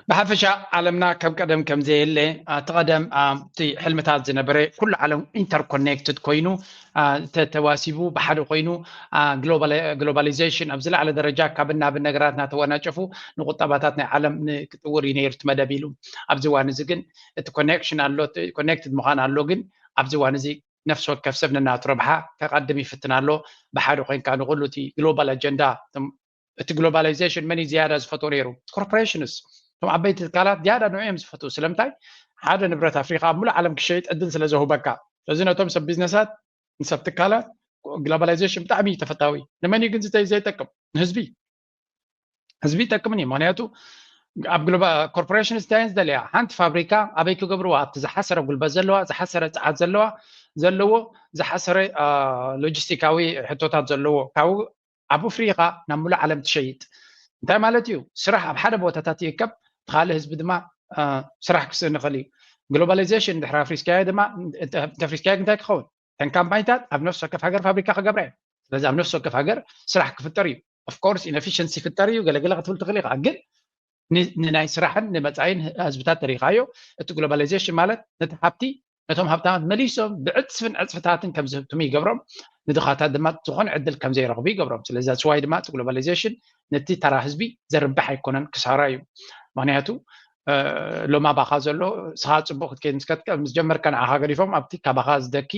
ብሓፈሻ ዓለምና ከም ቀደም ከም ዘየለ፣ እቲ ቀደም እቲ ሕልምታት ዝነበረ ኩሉ ዓለም ኢንተርኮኔክትድ ኮይኑ ተዋሲቡ ብሓደ ኮይኑ፣ ግሎባላይዜሽን ኣብ ዝለዓለ ደረጃ ካብ ናብን ነገራት እናተወናጨፉ ንቁጠባታት ናይ ዓለም ክጥውር እዩ ነይሩ እቲ መደብ ኢሉ። ኣብዚ እዋን እዚ ግን እቲ ኮኔክሽን ኣሎ፣ ኮኔክትድ ምዃን ኣሎ። ግን ኣብዚ እዋን እዚ ነፍሲ ወከፍ ሰብ ነናቱ ረብሓ ከቐድም ይፍትን ኣሎ። ብሓደ ኮይንካ ንኩሉ እቲ ግሎባል ኣጀንዳ እቲ ግሎባላይዜሽን መን እዩ ዝያዳ ዝፈትዎ ነይሩ? ኮርፖሬሽንስ፣ እቶም ዓበይቲ ትካላት ዝያዳ ንዑ እዮም ዝፈትዉ። ስለምንታይ? ሓደ ንብረት ኣፍሪካ ኣብ ሙሉእ ዓለም ክሸይጥ ዕድል ስለ ዘሁበካ። ስለዚ ነቶም ሰብ ቢዝነሳት ንሰብ ትካላት ግሎባላይዜሽን ብጣዕሚ እዩ ተፈታዊ። ንመን እዩ ግን ዝተ- ዘይጠቅም? ንህዝቢ። ህዝቢ ይጠቅምን እዩ። ምክንያቱ ኣብ ግሎባ ኮርፖሬሽንስ እንታይ እየን ዝደልያ? ሓንቲ ፋብሪካ ኣበይ ክገብርዋ? ኣብቲ ዝሓሰረ ጉልበት ዘለዋ፣ ዝሓሰረ ፀዓት ዘለዋ ዘለዎ ዝሓሰረ ሎጂስቲካዊ ሕቶታት ዘለዎ ካብኡ ኣብ ኣፍሪካ ናብ ሙሉእ ዓለም ትሸይጥ። እንታይ ማለት እዩ? ስራሕ ኣብ ሓደ ቦታታት ይእከብ፣ እቲ ካልእ ህዝቢ ድማ ስራሕ ክስእን ይኽእል እዩ። ግሎባላይዜሽን ድሕሪ ኣፍሪስካዮ ድማ እንተፍሪስካዮ እንታይ ክኸውን? ተን ካምፓኒታት ኣብ ነፍሲ ወከፍ ሃገር ፋብሪካ ክገብራ እየን። ስለዚ ኣብ ነፍሲ ወከፍ ሃገር ስራሕ ክፍጠር እዩ። ኦፍኮርስ ኢንኤፊሽንሲ ይፍጠር እዩ፣ ገለገለ ክትብል ትኽእል ኢኻ። ግን ንናይ ስራሕን ንመፃኢን ህዝብታት ተሪኻዮ። እቲ ግሎባላይዜሽን ማለት ነቲ ሃብቲ ነቶም ሃብታማት መሊሶም ብዕፅፍን ዕፅፍታትን ከም ዝህብትሙ ይገብሮም፣ ንድኻታት ድማ ዝኾነ ዕድል ከም ዘይረኽቡ ይገብሮም። ስለዚ that's why ድማ እቲ ግሎባላይዜሽን ነቲ ተራ ህዝቢ ዘርብሕ ኣይኮነን፣ ክሳራ እዩ። ምክንያቱ ሎማ ባኻ ዘሎ ስኻ ፅቡቅ ክትከይድ ምስ ከትከ ምስ ጀመርካ ንዓኻ ገዲፎም ኣብቲ ካባኻ ዝደኪ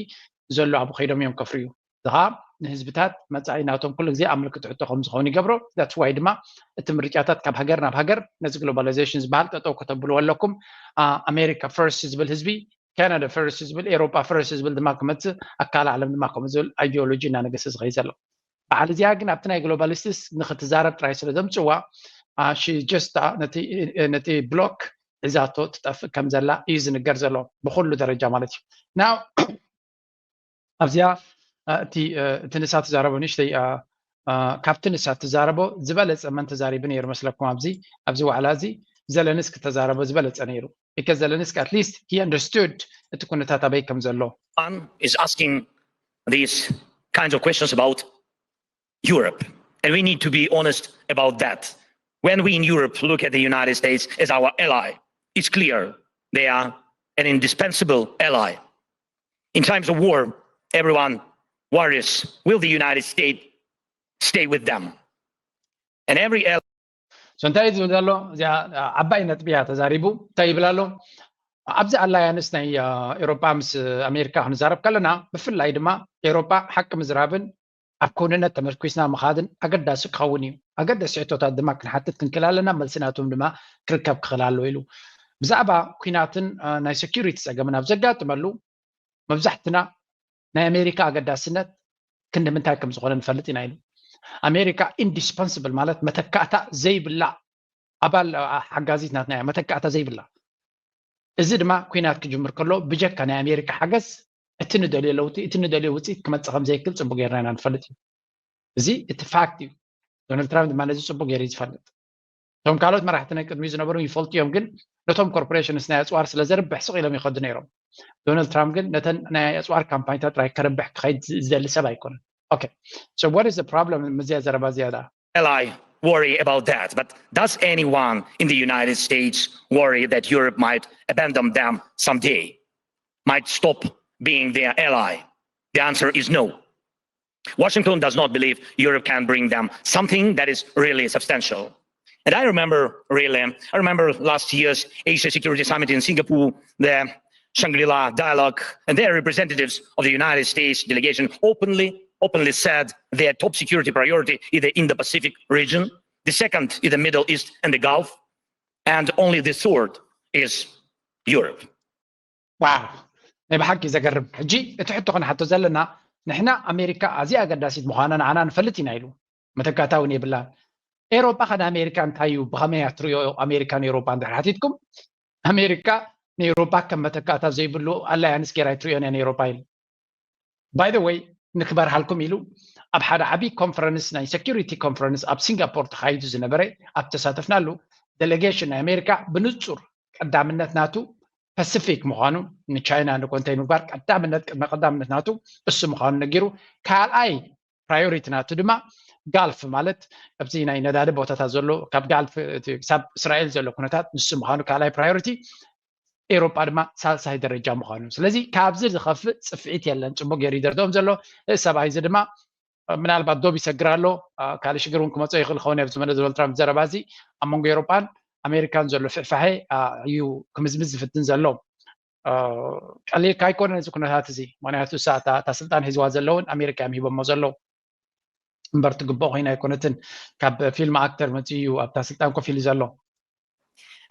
ዘሎ ኣብኡ ከይዶም እዮም ከፍርዩ። እዚ ከዓ ንህዝብታት መፃኢ ናቶም ኩሉ ግዜ ኣብ ምልክት ሕቶ ከም ዝኸውን ይገብሮ። That's why ድማ እቲ ምርጫታት ካብ ሃገር ናብ ሃገር ነዚ ግሎባላይዜሽን ዝበሃል ጠጠው ከተብልዎ ኣለኩም። ኣሜሪካ ፈርስት ዝብል ህዝቢ፣ ካናዳ ፈርስት ዝብል፣ ኤሮጳ ፈርስት ዝብል ድማ ክመፅእ፣ ኣካል ዓለም ድማ ከምኡ ዝብል ኣይዲዮሎጂ እናነገሰ ዝኸይድ ዘሎ። በዓል እዚኣ ግን ኣብቲ ናይ ግሎባሊስትስ ንክትዛረብ ጥራይ ስለ ዘምፅዋ ሽጀስታ ነቲ ብሎክ ሒዛቶ ትጠፍእ ከም ዘላ እዩ ዝንገር ዘሎ ብኩሉ ደረጃ ማለት እዩ። ናው ኣብዚኣ እቲ እቲ ንሳ ትዛረቦ ንእሽተይ ካብቲ ንሳ ትዛረቦ ዝበለፀ መን ተዛሪቡ ነይሩ መስለኩም? ኣብዚ ኣብዚ ዋዕላ እዚ ዘለንስኪ ተዛረቦ ዝበለፀ ነይሩ። Because ዘለንስኪ at least he understood እቲ ኩነታት ኣበይ ከም ዘሎ። One is asking these kinds of questions about Europe. And we need to be honest about that. When we in Europe look at the United States as our ally, it's clear they are an indispensable ally. In times of war, everyone worries, will the United States stay with them? And every ally So እንታይ እዩ ዝብል ዘሎ? እዚኣ ዓባይ ነጥቢ እያ ተዛሪቡ። እንታይ ይብል ኣሎ? ኣብዚ ኣላያንስ ናይ ኤሮጳ ምስ ኣሜሪካ ክንዛረብ ከለና ብፍላይ ድማ ኤሮጳ ሓቂ ምዝራብን ኣብ ክውንነት ተመርኪስና ምኻድን ኣገዳሲ ክኸውን እዩ። ኣገደሲ ሕቶታት ድማ ክንሓትት ክንክእል ኣለና፣ መልሲ ናቶም ድማ ክርከብ ክኽእል ኣለዎ ኢሉ። ብዛዕባ ኲናትን ናይ ሴኩሪቲ ጸገምን ኣብ ዘጋጥመሉ መብዛሕትና ናይ ኣሜሪካ ኣገዳስነት ክንዲ ምንታይ ከም ዝኾነ ንፈልጥ ኢና ኢሉ። ኣሜሪካ ኢንዲስፐንስብል ማለት መተካእታ ዘይብላ ኣባል ሓጋዚት ናትና እያ፣ መተካእታ ዘይብላ። እዚ ድማ ኲናት ክጅምር ከሎ ብጀካ ናይ ኣሜሪካ ሓገዝ እቲ ንደልዮ ለውጢ እቲ ንደልዮ ውፅኢት ክመፅእ ከም ዘይክእል ፅቡቅ ጌርና ኢና ንፈልጥ እዩ። እዚ እቲ ፋክት እዩ። ዶናልድ ትራምፕ ድማ ነዚ ፅቡቅ ገይሩ እዩ ዝፈልጥ። እቶም ካልኦት መራሕቲ ናይ ቅድሚ ዝነበሩ ይፈልጡ እዮም፣ ግን ነቶም ኮርፖሬሽንስ ናይ ኣፅዋር ስለ ዘርብሕ ስቕ ኢሎም ይኸዱ ነይሮም። ዶናልድ ትራምፕ ግን ነተን ናይ ኣፅዋር ካምፓኒታት ጥራይ ከርብሕ ክኸይድ ዝደሊ ሰብ ኣይኮነን። Okay, so what is the problem? ምዝያ ዘረባ ዝያዳ ally worry about that, but does anyone in the United States worry that Europe might abandon them someday, might stop being their ally? The answer is no. Washington does not believe Europe can bring them something that is really substantial. And I remember, really, I remember last year's Asia Security Summit in Singapore, the Shangri-La dialogue, and their representatives of the United States delegation openly, openly said their top security priority is the Indo-Pacific region. The second is the Middle East and the Gulf, and only the third is Europe. Wow. ናይ ብሓቂ ዘገርም። ሕጂ እቲ ሕቶ ክንሓቶ ዘለና፣ ንሕና ኣሜሪካ ኣዝያ ኣገዳሲት ምዃና ንዓና ንፈልጥ ኢና ኢሉ፣ መተካእታ እውን የብላን። ኤሮጳ ከ ንኣሜሪካ እንታይ እዩ፣ ብኸመይ እያ ትሪኦ ኣሜሪካ ንኤሮጳ እንድሕር ሓቲትኩም፣ ኣሜሪካ ንኤሮጳ ከም መተካእታ ዘይብሉ ኣላያንስ ጌራ ኣይትሪኦን እያ ንኤሮጳ ኢሉ። By the way፣ ንክበርሃልኩም ኢሉ ኣብ ሓደ ዓብዪ ኮንፈረንስ፣ ናይ ሴኩሪቲ ኮንፈረንስ ኣብ ሲንጋፖር ተኻይዱ ዝነበረ፣ ኣብ ተሳተፍናሉ፣ ዴሌጌሽን ናይ ኣሜሪካ ብንጹር ቀዳምነት ናቱ ፓሲፊክ ምዃኑ፣ ንቻይና ንኮንተይን ምግባር ቀዳምነት፣ ቅድመ ቀዳምነት ናቱ እሱ ምዃኑ ነጊሩ፣ ካልኣይ ፕራዮሪቲ ናቱ ድማ ጋልፍ ማለት ኣብዚ ናይ ነዳዲ ቦታታት ዘሎ፣ ካብ ጋልፍ እቲ ክሳብ እስራኤል ዘሎ ኩነታት ንሱ ምዃኑ ካልኣይ ፕራዮሪቲ፣ ኤሮጳ ድማ ሳልሳይ ደረጃ ምዃኑ። ስለዚ ካብዚ ዝኸፍእ ጽፍዒት የለን። ጽቡቅ ገይሩ ይደርድኦም ዘሎ። እዚ ሰብኣይ እዚ ድማ ምናልባት ዶብ ይሰግር ኣሎ። ካልእ ሽግር እውን ክመጾ ይኽእል ክኸውን ኣብዚ መደብ ዶናልድ ትራምፕ ዘረባ እዚ ኣብ መንጎ ኤሮጳን ኣሜሪካን ዘሎ ፍሕፋሐ እዩ ክምዝምዝ ዝፍትን ዘሎ። ቀሊልካ ኣይኮነን እዚ ኩነታት እዚ፣ ምክንያቱ እሳ እታ ስልጣን ሒዝዋ ዘለውን ኣሜሪካ እዮም ሂቦሞ ዘለዉ። እምበር ትግብኦ ኮይና ኣይኮነትን። ካብ ፊልም ኣክተር መፂኡ እዩ ኣብታ ስልጣን ኮፍ ኢሉ ዘሎ።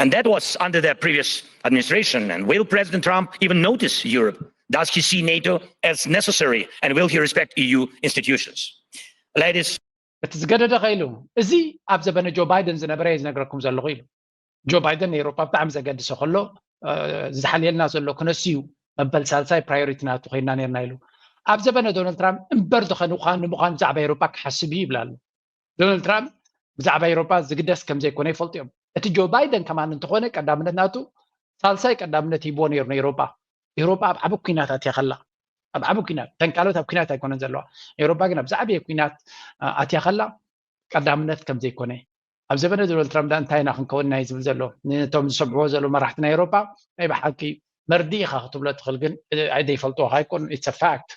And that was under the previous administration. And will President Trump even notice Europe? Does he see NATO as necessary? And will he respect EU institutions? Ladies, እቲ ዝገደደ ከኢሉ፣ እዚ ኣብ ዘበነ ጆ ባይደን ዝነበረ እየ ዝነግረኩም ዘለኹ ኢሉ። ጆ ባይደን ንኤሮፓ ብጣዕሚ ዘገድሶ ከሎ፣ ዝሓልየልና ዘሎ ክነሱ እዩ መበል ሳልሳይ ፕራዮሪቲ ናቱ ኮይና ነርና ኢሉ። ኣብ ዘበነ ዶናልድ ትራምፕ እምበር ዝኾነ ንምዃኑ ብዛዕባ ኤሮፓ ክሓስብ እዩ ይብል ኣሎ። ዶናልድ ትራምፕ ብዛዕባ ኤሮፓ ዝግደስ ከም ዘይኮነ ይፈልጡ እዮም። እቲ ጆ ባይደን ከማን እንተኾነ ቀዳምነት ናቱ ሳልሳይ ቀዳምነት ሂብዎ ነይሩ ንኤሮፓ። ኤሮፓ ኣብ ዓቢ ኩናት ኣትያ ከላ፣ ኣብ ዓቢ ኩናት፣ ተን ካልኦት ኣብ ኩናት ኣይኮነን ዘለዋ። ኤሮፓ ግን ኣብ ዝዓበየ ኩናት ኣትያ ከላ ቀዳምነት ከም ዘይኮነ፣ ኣብ ዘበነ ዶናልድ ትራምፕ ዳ እንታይ ኢና ክንከውን ናይ ዝብል ዘሎ፣ ነቶም ዝሰምዕዎ ዘሎ መራሕቲ ናይ ኤሮፓ ናይ ብሓቂ መርድእ ኢኻ ክትብሎ ትኽእል፣ ግን ኣይደይፈልጥዎ ኣይኮን፣ it's a fact።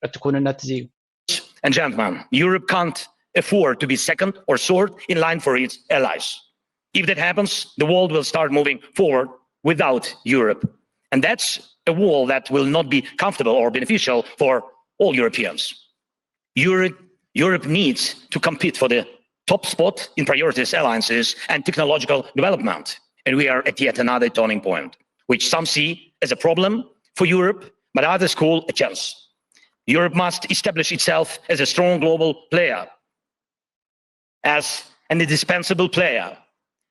እቲ ኩንነት እዚ እዩ። And gentlemen, Europe can't afford to be second or third in line for its allies. If that happens, the world will start moving forward without Europe. And that's a wall that will not be comfortable or beneficial for all Europeans. Europe, Europe needs to compete for the top spot in priorities, alliances, and technological development. And we are at yet another turning point, which some see as a problem for Europe, but others call a chance. Europe must establish itself as a strong global player, as an indispensable player.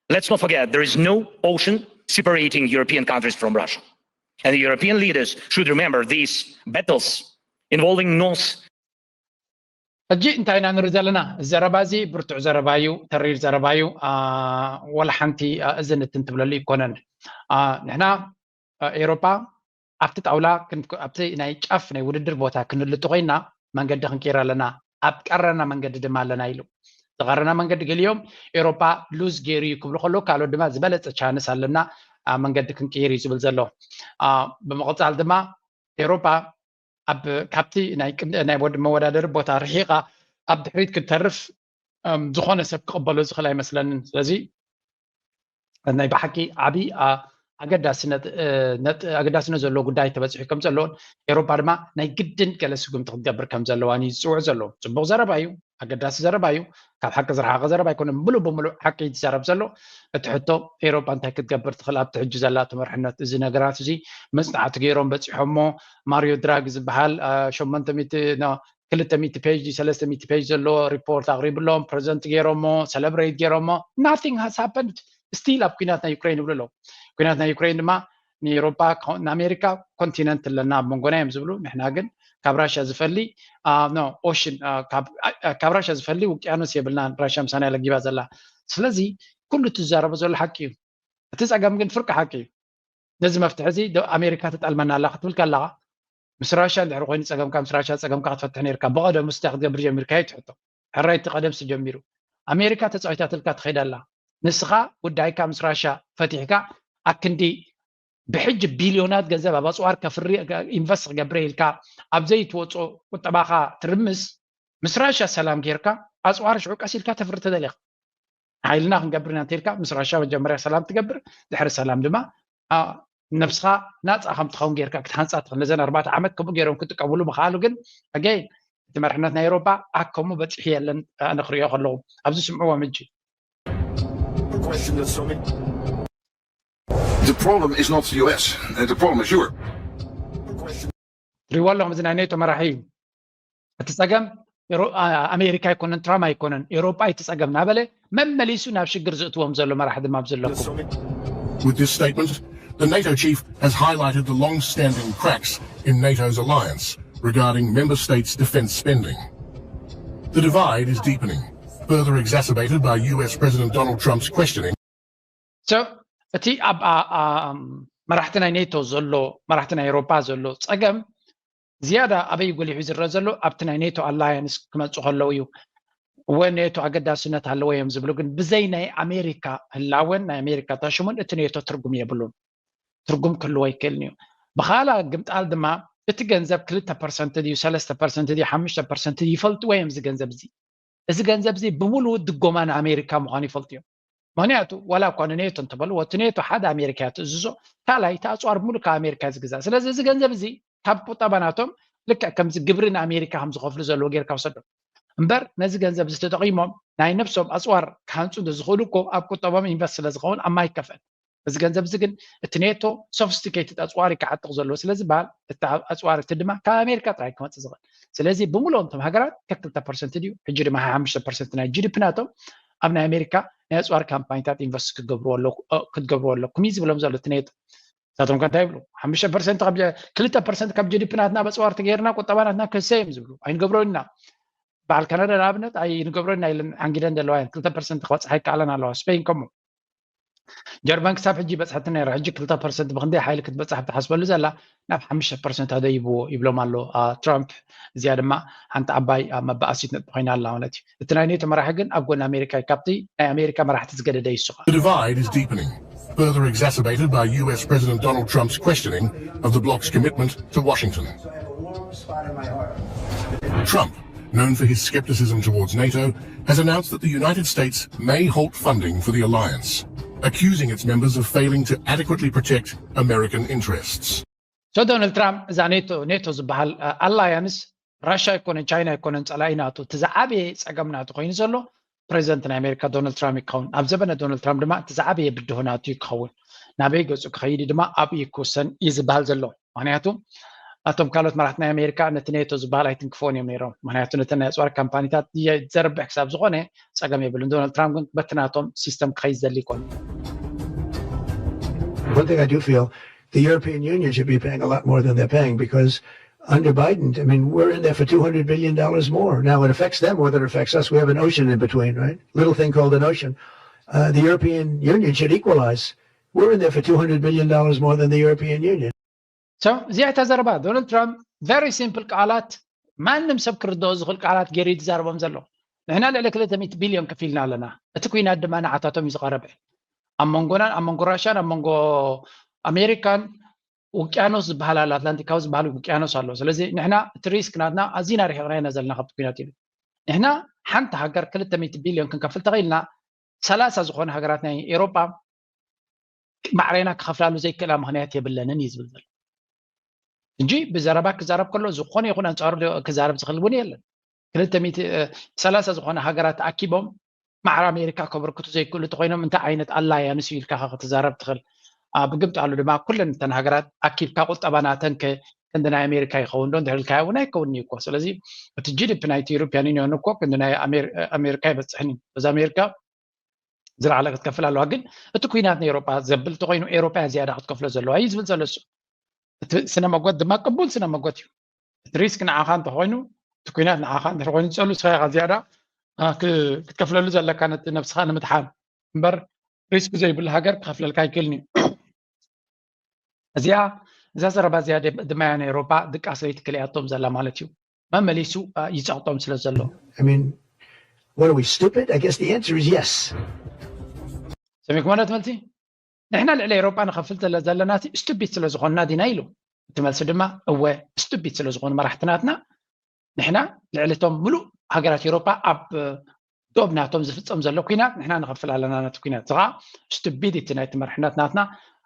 Let's not forget, there is no ocean separating European countries from Russia. And the European leaders should remember these battles involving North ሕጂ እንታይ ኢና ንርኢ ዘለና? ዘረባ እዚ ብርቱዕ ዘረባ እዩ፣ ተሪር ዘረባ እዩ። ወላ ሓንቲ እዝን እትን ትብለሉ ይኮነን። ንሕና ኤሮፓ ኣብቲ ጣውላ ኣብቲ ናይ ጫፍ ናይ ውድድር ቦታ ክንልጥ ኮይና መንገዲ ክንቀይር ኣለና፣ ኣብ ቀረና መንገዲ ድማ ኣለና ኢሉ። ዝቐረና መንገዲ ገሊኦም ኤሮፓ ሉዝ ገይሩ እዩ ክብሉ ከለዉ፣ ካልኦት ድማ ዝበለፀ ቻንስ ኣለና መንገዲ ክንቀይር እዩ ዝብል ዘሎ። ብምቕፃል ድማ ኤሮፓ ኣብ ካብቲ ናይ መወዳደሪ ቦታ ርሒቓ ኣብ ድሕሪት ክትተርፍ ዝኾነ ሰብ ክቕበሎ ዝኽእል ኣይመስለንን። ስለዚ ናይ ብሓቂ ዓብዪ ኣገዳስነት ዘለዎ ጉዳይ ተበፂሑ ከም ዘለዎን ኤሮፓ ድማ ናይ ግድን ገለ ስጉምቲ ክትገብር ከም ዘለዋን እዩ ዝፅውዕ ዘሎ። ፅቡቕ ዘረባ እዩ፣ ኣገዳሲ ዘረባ እዩ። ካብ ሓቂ ዝረሓቐ ዘረባ ኣይኮነን፣ ምሉእ ብምሉእ ሓቂ እዩ ዝዛረብ ዘሎ። እቲ ሕቶ ኤሮፓ እንታይ ክትገብር ትኽእል ኣብቲ ሕጂ ዘላቶ መርሕነት? እዚ ነገራት እዚ መፅናዕቲ ገይሮም በፂሖሞ። ማሪዮ ድራጊ ዝበሃል ሸሞንተ ሚእቲ ክልተ ሚእቲ ፔጅ ሰለስተ ሚእቲ ፔጅ ዘለዎ ሪፖርት ኣቕሪብሎም፣ ፕረዘንት ገይሮሞ፣ ሰለብሬት ገይሮሞ። Nothing has happened still ኣብ ኩናት ናይ ዩክሬን ይብሉ ኣለዉ። ኩናት ናይ ዩክሬን ድማ ንኤሮፓ ንኣሜሪካ ኮንቲነንት ኣለና ኣብ መንጎና እዮም ዝብሉ። ንሕና ግን ካብ ራሽያ ዝፈሊ ኦሽን፣ ካብ ራሽያ ዝፈሊ ውቅያኖስ የብልናን፣ ራሽያ ምሳና ለጊባ ዘላ። ስለዚ ኩሉ እቲ ዝዛረቦ ዘሎ ሓቂ እዩ። እቲ ጸገም ግን ፍርቂ ሓቂ እዩ። ነዚ መፍትሒ እዚ ዶ-፣ ኣሜሪካ ትጠልመና ኣላ ክትብል ከለኻ፣ ምስ ራሻ እንድሕር ኮይኑ ጸገምካ፣ ምስ ራሻ ጸገምካ ክትፈትሕ ነርካ። ብቐደሙ ስታይ ክትገብር ጀሚርካ እዩ ትሕቶ። ሕራይ እቲ ቀደምሲ ጀሚሩ። ኣሜሪካ ተጻዊታትልካ ትኸይድ ኣላ። ንስኻ ጉዳይካ ምስ ራሻ ፈቲሕካ፣ ኣክንዲ ብሕጂ ቢልዮናት ገንዘብ ኣብ ኣጽዋር ከፍሪ፣ ኢንቨስት ክገብር ኢልካ ኣብ ዘይትወጾ ቁጠባኻ ትርምስ፣ ምስ ራሻ ሰላም ጌርካ ኣጽዋር ሽዑ ቀስ ኢልካ ተፍሪ ተደሊኻ። ሓይልና ክንገብር ኢና እንተኢልካ ምስ ራሻ መጀመርያ ሰላም ትገብር፣ ድሕሪ ሰላም ድማ፣ አ፣ ነብስኻ ናጻ ከም ትኸውን ጌርካ ክትሃንጻ ትኽእል። ነዘን ኣርባዕተ ዓመት ከምኡ ገይሮም ክጥቀምሉ ምኽኣሉ ግን፣ ኣገይ፣ እቲ መርሕነት ናይ ኤውሮጳ ኣከሙ በጺሑ የለን። ኣነ ክሪኦ ከለኹ ኣብዚ ስምዕዎም ሕጂ። The question is so many. The problem is not the U S. Uh, the problem is Europe. ትሪእዎ ኣለኹም፣ እዚ ናይ ኔቶ መራሒ እዩ። እቲ ጸገም ኤሮ-፣ አ-፣ ኣሜሪካ ኣይኮነን፣ ትራምፕ ኣይኮነን፣ ኤውሮጳ እዩ እቲ ጸገም እናበለ መመሊሱ ናብ ሽግር ዝእትዎም ዘሎ መራሒ ድማ ኣብዚ ኣለኩም። With this statement, the NATO chief has highlighted the long-standing cracks in NATO's alliance regarding member states' defence spending. The divide is deepening, further exacerbated by U S President Donald Trump's questioning. So፣ እቲ ኣብ ኣ-፣ ኣ-፣ መራሕቲ ናይ ኔቶ ዘሎ፣ መራሕቲ ናይ ኤውሮጳ ዘሎ ጸገም ዝያዳ ኣበይ ጎሊሑ ዝረአ ዘሎ ኣብቲ ናይ ኔቶ ኣላያንስ ክመጹ ከለዉ እዩ። እወ፣ ኔቶ ኣገዳስነት ኣለዎ እዮም ዝብሉ፣ ግን ብዘይ ናይ ኣሜሪካ ህላወን ናይ ኣሜሪካ ታሽሙን እቲ ኔቶ ትርጉም የብሉን። ትርጉም ክህልዎ ኣይክእልን እዩ። ብኻላ ግምጣል ድማ እቲ ገንዘብ ክልተ ፐርሰንት ድዩ፣ ሰለስተ ፐርሰንት ድዩ፣ ሓሙሽተ ፐርሰንት ድዩ፣ ይፈልጥዎ እዮም እዚ ገንዘብ እዚ። እዚ ገንዘብ እዚ ብምሉኡ ድጎማ ንኣሜሪካ ምዃኑ ይፈልጡ እዮም። ምኽንያቱ ዋላ እኳ ንኔቶ እንተበልዎ፣ እቲ ኔቶ ሓደ ኣሜሪካ እያ ትእዝዞ፣ ካልኣይ እቲ ኣፅዋር ብምሉእ ካብ ኣሜሪካ እዩ ዝግዛእ። ስለዚ እዚ ገንዘብ እዚ ካብ ቁጠባ ናቶም ልክዕ ከምዚ ግብሪ ንኣሜሪካ ከም ዝኸፍሉ ዘለዎ ጌርካ ውሰዶ። እምበር ነዚ ገንዘብ እዚ ተጠቒሞም ናይ ነብሶም ኣፅዋር ክሃንፁ እንተዝኽእሉ እኮ ኣብ ቁጠቦም ኢንቨስት ስለ ዝኸውን ኣብ ማይ ይከፈል። እዚ ገንዘብ እዚ ግን እቲ ኔቶ ሶፊስቲኬትድ ኣፅዋር እዩ ክዓጥቕ ዘለዎ ስለ ዝበሃል፣ እቲ ኣፅዋር እቲ ድማ ካብ ኣሜሪካ ጥራይ ክመፅእ ዝኽእል። ስለዚ ብምልኦም እቶም ሃገራት ከክልተ ፐርሰንት ድዩ፣ ሕጂ ድማ ሓሙሽተ ፐርሰንት ናይ ጂ ዲ ፒ ናቶም ኣብ ናይ ኣሜሪካ ናይ ኣፅዋር ካምፓኒታት ኢንቨስት ክትገብርዎ ኣለኩ-፣ እ፣ ክትገብርዎ ኣለኩም እዩ ዝብሎም ዘሎ እቲ ኔቶ። ንሳቶም ከ እንታይ ይብሉ? ሓሙሽተ ፐርሰንት ካብ ጀ-፣ ክልተ ፐርሰንት ካብ ጂ ዲ ፒ ናትና ኣብ ኣፅዋር ተገይርና ቁጠባ ናትና ክህሰ እዮም ዝብሉ። ኣይንገብሮ ኢና። በዓል ካናዳ ንኣብነት ኣይንገብሮ ኢና ኢለን ሓንጊደን ዘለዋ እየን። ክልተ ፐርሰንት ክበፅሓ ይከኣለን ኣለዋ። ስፔን ከምኡ። ጀርመን ክሳብ ሕጂ በፅሐት ነይራ። ሕጂ ክልተ ፐርሰንት ብክንደይ ሓይሊ ክትበፅሕ ትሓስበሉ ዘላ ናብ ሓሙሽተ ፐርሰንት ኣደይብዎ ይብሎም ኣሎ፣ አ፣ ትራምፕ። እዚኣ ድማ ሓንቲ ዓባይ፣ አ፣ መባኣሲት ነጥቢ ኮይና ኣላ ማለት እዩ። እቲ ናይ ኔቶ መራሒ ግን ኣብ ጎኒ ኣሜሪካ እዩ። ካብቲ ናይ ኣሜሪካ መራሕቲ ዝገደደ እዩ እሱ ኸኣ። The divide is deepening, further exacerbated by U S President Donald Trump's questioning of the bloc's commitment to Washington. Trump, known for his skepticism towards NATO, has announced that the United States may halt funding for the alliance, accusing its members of failing to adequately protect American interests. ሶ ዶናልድ ትራምፕ እዛ ኔቶ፣ ኔቶ ዝበሃል፣ አ፣ ኣላያንስ ራሻ ኣይኮነን፣ ቻይና ኣይኮነን ጸላኢ ናቱ። እቲ ዝዓበየ ጸገም ናቱ ኮይኑ ዘሎ ፕሬዚደንት ናይ ኣሜሪካ ዶናልድ ትራምፕ ይኸውን። ኣብ ዘበነ ዶናልድ ትራምፕ ድማ እቲ ዝዓበየ ብድሆ ናቱ ይኸውን። ናበይ ገጹ ክኸይድ ድማ ኣብኡ ይክውሰን እዩ ዝበሃል ዘሎ። ምኽንያቱ ኣቶም ካልኦት መራሕቲ ናይ ኣሜሪካ ነቲ ኔቶ ዝበሃል ኣይትንክፍዎን እዮም ነይሮም። ምኽንያቱ ነተን ናይ ኣፅዋር ካምፓኒታት ዘርብሕ ክሳብ ዝኾነ ጸገም የብሉን። ዶናልድ ትራምፕ ግን በቲ ናቶም ሲስተም ክኸይድ ዘሊ ይኮን። One thing I do feel, the European Union should be paying a lot more than they're paying, because under Biden, I mean, we're in there for two hundred billion dollars more. Now it affects them more than it affects us. We have an ocean in between, right? Little thing called an ocean. Uh, the European Union should equalize. We're in there for two hundred billion dollars more than the European Union. So እዚኣ እታ ዘረባ ዶናልድ ትራምፕ፣ very simple ቃላት፣ ማንም ሰብ ክርድኦ ዝኽእል ቃላት ገይሩ እዩ ዝዛረቦም ዘሎ። ንሕና ልዕሊ ክልተ ሚእቲ ቢልዮን ከፊልና ኣለና። እቲ ኩናት ድማ ንዓታቶም እዩ ዝቐረበ። ኣብ መንጎናን ኣብ መንጎ ራሽያን ኣብ መንጎ ኣሜሪካን ውቅያኖስ ዝበሃል ኣሎ፣ ኣትላንቲካዊ ዝበሃል ውቅያኖስ ኣሎ። ስለዚ ንሕና እቲ ሪስክ ናትና ኣዚና ርሒቕና ኢና ዘለና ካብቲ ኩናት ይብል። ንሕና ሓንቲ ሃገር ክልተ ሚእቲ ቢልዮን ክንከፍል ተኽኢልና፣ ሰላሳ ዝኾነ ሃገራት ናይ ኤውሮጳ ማዕሬና ክኸፍላሉ ዘይክእላ ምኽንያት የብለንን እዩ ዝብል ዘሎ። እንጂ ብዘረባ ክዛረብ ከሎ ዝኾነ ይኹን ኣንጻሩ ክዛረብ ዝኽእል እውን የለን። ክልተ ሚእቲ፣ እ፣ ሰላሳ ዝኾነ ሃገራት ተኣኪቦም ማዕረ ኣሜሪካ ከበርክቱ ዘይክእሉ እንተኾይኖም እንታይ ዓይነት ኣላያንስ እዩ ኢልካ ኸ ክትዛረብ ትኽእል? አ፣ ብግምጣሉ ድማ ኩለን እተን ሃገራት ኣኪብካ ቁጠባ ናተን ከ ክንዲ ናይ ኣሜሪካ ይኸውን ዶ እንድሕር ኢልካዮ እውን ኣይከውንን እዩ እኮ። ስለዚ እቲ ጂ ዲ ፒ ናይቲ ዩሮፒያን ዩኒዮን እኮ ክንዲ ናይ ኣሜር-፣ ኣሜሪካ ኣይበፅሕን እዩ። በዚ ኣሜሪካ ዝለዓለ ክትከፍል ኣለዋ። ግን እቲ ኩናት ንኤውሮጳ ዘብል እንተኾይኑ ኤውሮጳ እያ ዝያዳ ክትከፍሎ ዘለዋ እዩ ዝብል ዘሎ እሱ። እቲ ስነ መጎት ድማ ቅቡል ስነ መጎት እዩ። እቲ ሪስክ ንዓኻ እንተኾይኑ፣ እቲ ኩናት ንዓኻ እንድሕር ኮይኑ ዝጸሉ ንስኻ ኢኻ ዝያዳ፣ አ፣ ክ-፣ ክትከፍለሉ ዘለካ ነቲ ነብስኻ ንምድሓን እምበር ሪስክ ዘይብሉ ሃገር ክኸፍለልካ ኣይክእልን እዩ። እዚኣ እዛ ዘረባ እዚኣ ድማ ናይ ኤሮፓ ድቃስ ለይቲ ክልያቶም ዘላ ማለት እዩ። መመሊሱ ይፀቕጦም ስለ ዘሎ። What are we, stupid? I guess the answer is yes. ሰሚዕኩም ማለት መልሲ ንሕና ልዕሊ ኤሮፓ ንኸፍል ዘለና ስቱፒድ ስለ ዝኾንና ዲና ኢሉ። እቲ መልሲ ድማ እወ፣ ስቱፒድ ስለ ዝኾኑ መራሕቲ ናትና ንሕና ልዕሊ እቶም ምሉእ ሃገራት ኤሮፓ ኣብ ዶብ ናቶም ዝፍፀም ዘሎ ኩናት ንሕና ንኸፍል ኣለና። ነቲ ኩናት እዚ ከዓ ስቱፒዲቲ ናይቲ መርሕነት ናትና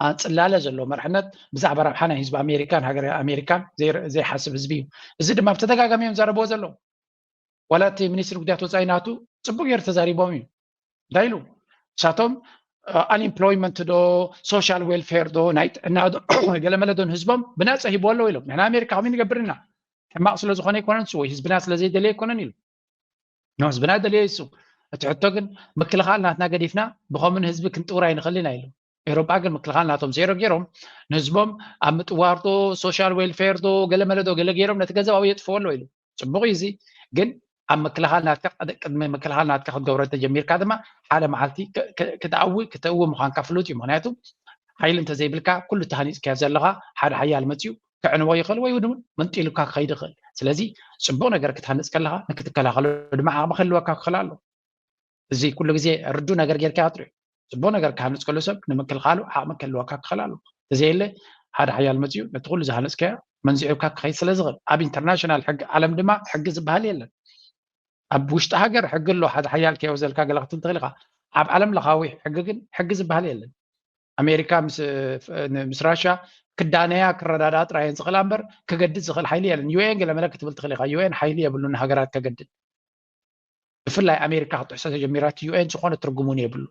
ኣፅላለ ዘለዎ መርሕነት ብዛዕባ ረብሓ ናይ ህዝቢ ኣሜሪካን ሃገር ኣሜሪካን ዘይሓስብ ህዝቢ እዩ። እዚ ድማ ብተደጋጋሚ እዮም ዘረብዎ ዘለዉ። ዋላ እቲ ሚኒስትሪ ጉዳያት ወፃኢ ናቱ ፅቡቅ ገይሩ ተዛሪቦም እዩ። እንታይ ኢሉ? ንሳቶም ኣንኤምፕሎይመንት ዶ ሶሻል ዌልፌር ዶ ናይ ጥዕና ዶ ገለመለ ዶ ንህዝቦም ብናፀ ሂቦ ኣለዉ ኢሎም። ንሕና ኣሜሪካ ከምኡ ንገብር ኢና፣ ሕማቅ ስለዝኾነ ኣይኮነን እሱ ወይ ህዝብና ስለዘይደልየ ኣይኮነን ኢሉ። ንህዝብና ደልዮ እሱ። እቲ ሕቶ ግን ምክልኻል ናትና ገዲፍና ብኸምኡ ንህዝቢ ክንጥውር ኣይንኽእል ኢና ኢሉ። ኤሮጳ ግን ምክልኻል ናቶም ዜሮ ገይሮም ንህዝቦም ኣብ ምጥዋር ዶ ሶሻል ዌልፌር ዶ ገለመለ ዶ ገለ ገይሮም ነቲ ገንዘብ ኣብኡ የጥፍዎ ኣለዉ ኢሉ። ፅቡቕ እዩ እዚ። ግን ኣብ ምክልኻል ናትካ ቅድሚ ምክልኻል ናትካ ክትገብሮ እንተጀሚርካ ድማ ሓደ መዓልቲ ክትኣዊ ክትእዊ ምዃንካ ፍሉጥ እዩ። ምክንያቱ ሓይሊ እንተዘይብልካ ኩሉ ተሃኒፅካዮ ዘለኻ ሓደ ሓያል መፅዩ ከዕንዎ ይኽእል ወይ እውን መንጢሉካ ክኸይድ ይኽእል። ስለዚ ፅቡቕ ነገር ክትሃንፅ ከለኻ ንክትከላኸሎ ድማ ዓቕሚ ክህልወካ ክኽእል ኣሎ። እዚ ኩሉ ግዜ ርዱ ነገር ጌርካ ኣጥርዮ። ፅቡቕ ነገር ክሃንፅ ከሎ ሰብ ንምክልኻሉ ዓቕሚ ክህልወካ ክኽእል ኣሎ። ተዘየለ ሓደ ሓያል መፅዩ ነቲ ኩሉ ዝሃነፅካዮ መንዚዑካ ክኸይድ ስለ ዝኽእል ኣብ ኢንተርናሽናል ሕጊ ዓለም ድማ ሕጊ ዝበሃል የለን። ኣብ ውሽጢ ሃገር ሕጊ ኣሎ። ሓደ ሓያል ከየወዘልካ ገለ ክትብል ትኽእል ኢኻ። ኣብ ዓለም ለኻዊ ሕጊ ግን ሕጊ ዝበሃል የለን። ኣሜሪካ ምስ ራሻ ክዳነያ ክረዳዳ ጥራየን ዝኽእላ እምበር ክገድድ ዝኽእል ሓይሊ የለን። ዩኤን ገለመለ ክትብል ትኽእል ኢኻ። ዩኤን ሓይሊ የብሉን ንሃገራት ከገድድ። ብፍላይ ኣሜሪካ ክትጥሕሶ ተጀሚራ እቲ ዩኤን ዝኾነ ትርጉም እውን የብሉ።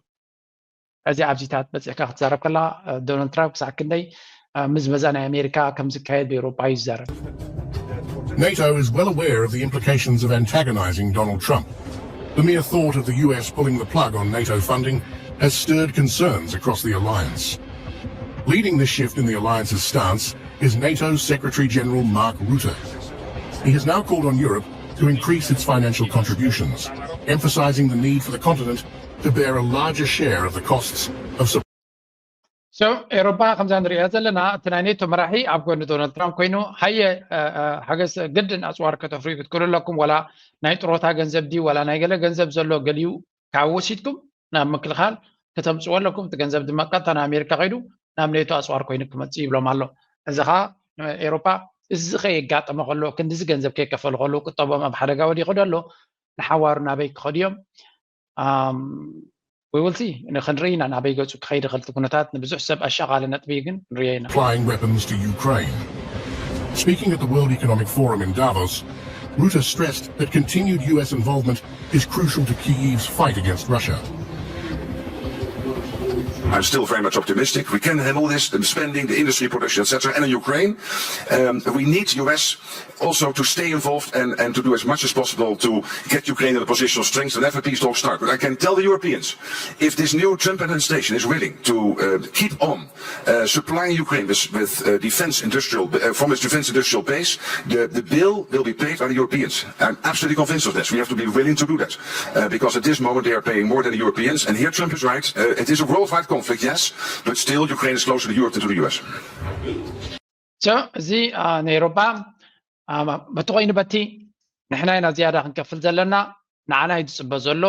እዚ ኣብዚታት በፂሕካ ክትዛረብ ከለካ ዶናልድ ትራምፕ ክሳዕ ክንደይ ምዝመዛ ናይ ኣሜሪካ ከም ዝካየድ ብኤውሮጳ እዩ ዝዛረብ። NATO is well aware of the implications of antagonizing Donald Trump. The mere thought of the U S pulling the plug on NATO funding has stirred concerns across the alliance. Leading this shift in the alliance's stance is NATO's Secretary General Mark Rutte. He has now called on Europe to increase its financial contributions, emphasizing the need for the continent to bear a larger share of the costs of support. So ኤሮፓ ከምዛ ንሪኣ ዘለና እቲ ናይ ኔቶ መራሒ ኣብ ጎኒ ዶናልድ ትራምፕ ኮይኑ ሃየ ሓገዝ ግድን ኣፅዋር ከተፍርዩ ክትክእሉ ኣለኩም፣ ዋላ ናይ ጥሮታ ገንዘብ ድዩ ዋላ ናይ ገለ ገንዘብ ዘሎ ገሊኡ ካብ ወሲድኩም ናብ ምክልኻል ከተምፅዎ ኣለኩም። እቲ ገንዘብ ድማ ቀጥታ ናብ ኣሜሪካ ከይዱ ናብ ኔቶ ኣፅዋር ኮይኑ ክመፅእ ይብሎም ኣሎ። እዚ ከዓ ኤሮፓ እዚ ከየጋጠመ ከሎ ክንዲዚ ገንዘብ ከይከፈሉ ከለዉ ቁጠቦም ኣብ ሓደጋ ወዲቑ ዶ ኣሎ? ንሓዋሩ ናበይ ክኸዱ እዮም? We will see። ንክንርኢ ኢና ናበይ ገፁ ክኸይድ ይኽእል እቲ ኩነታት። ንብዙሕ ሰብ ኣሻቓሊ ነጥቢ ግን ክንርእዮ ኢና። Flying weapons to Ukraine. Speaking at the World Economic Forum in Davos, Rutte stressed that continued U S involvement is crucial to Kyiv's fight against Russia. I'm still very much optimistic. We can handle this, the spending, the industry production, et cetera, and in Ukraine. Um, we need U S also to stay involved and, and to do as much as possible to get Ukraine in a position of strength whenever peace talks start. But I can tell the Europeans, if this new Trump administration is willing to uh, keep on uh, supplying Ukraine with, with uh, defense industrial, uh, from its defense industrial base, the, the bill will be paid by the Europeans. I'm absolutely convinced of this. We have to be willing to do that uh, because at this moment they are paying more than the Europeans. And here Trump is right. Uh, it is a worldwide conflict, yes, but still Ukraine is closer to Europe than to the U S. So እዚ ንኤውሮጳ በቲ ኮይኑ በቲ ንሕና ኢና ዝያዳ ክንከፍል ዘለና፣ ንዓና እዩ ዝፅበ ዘሎ።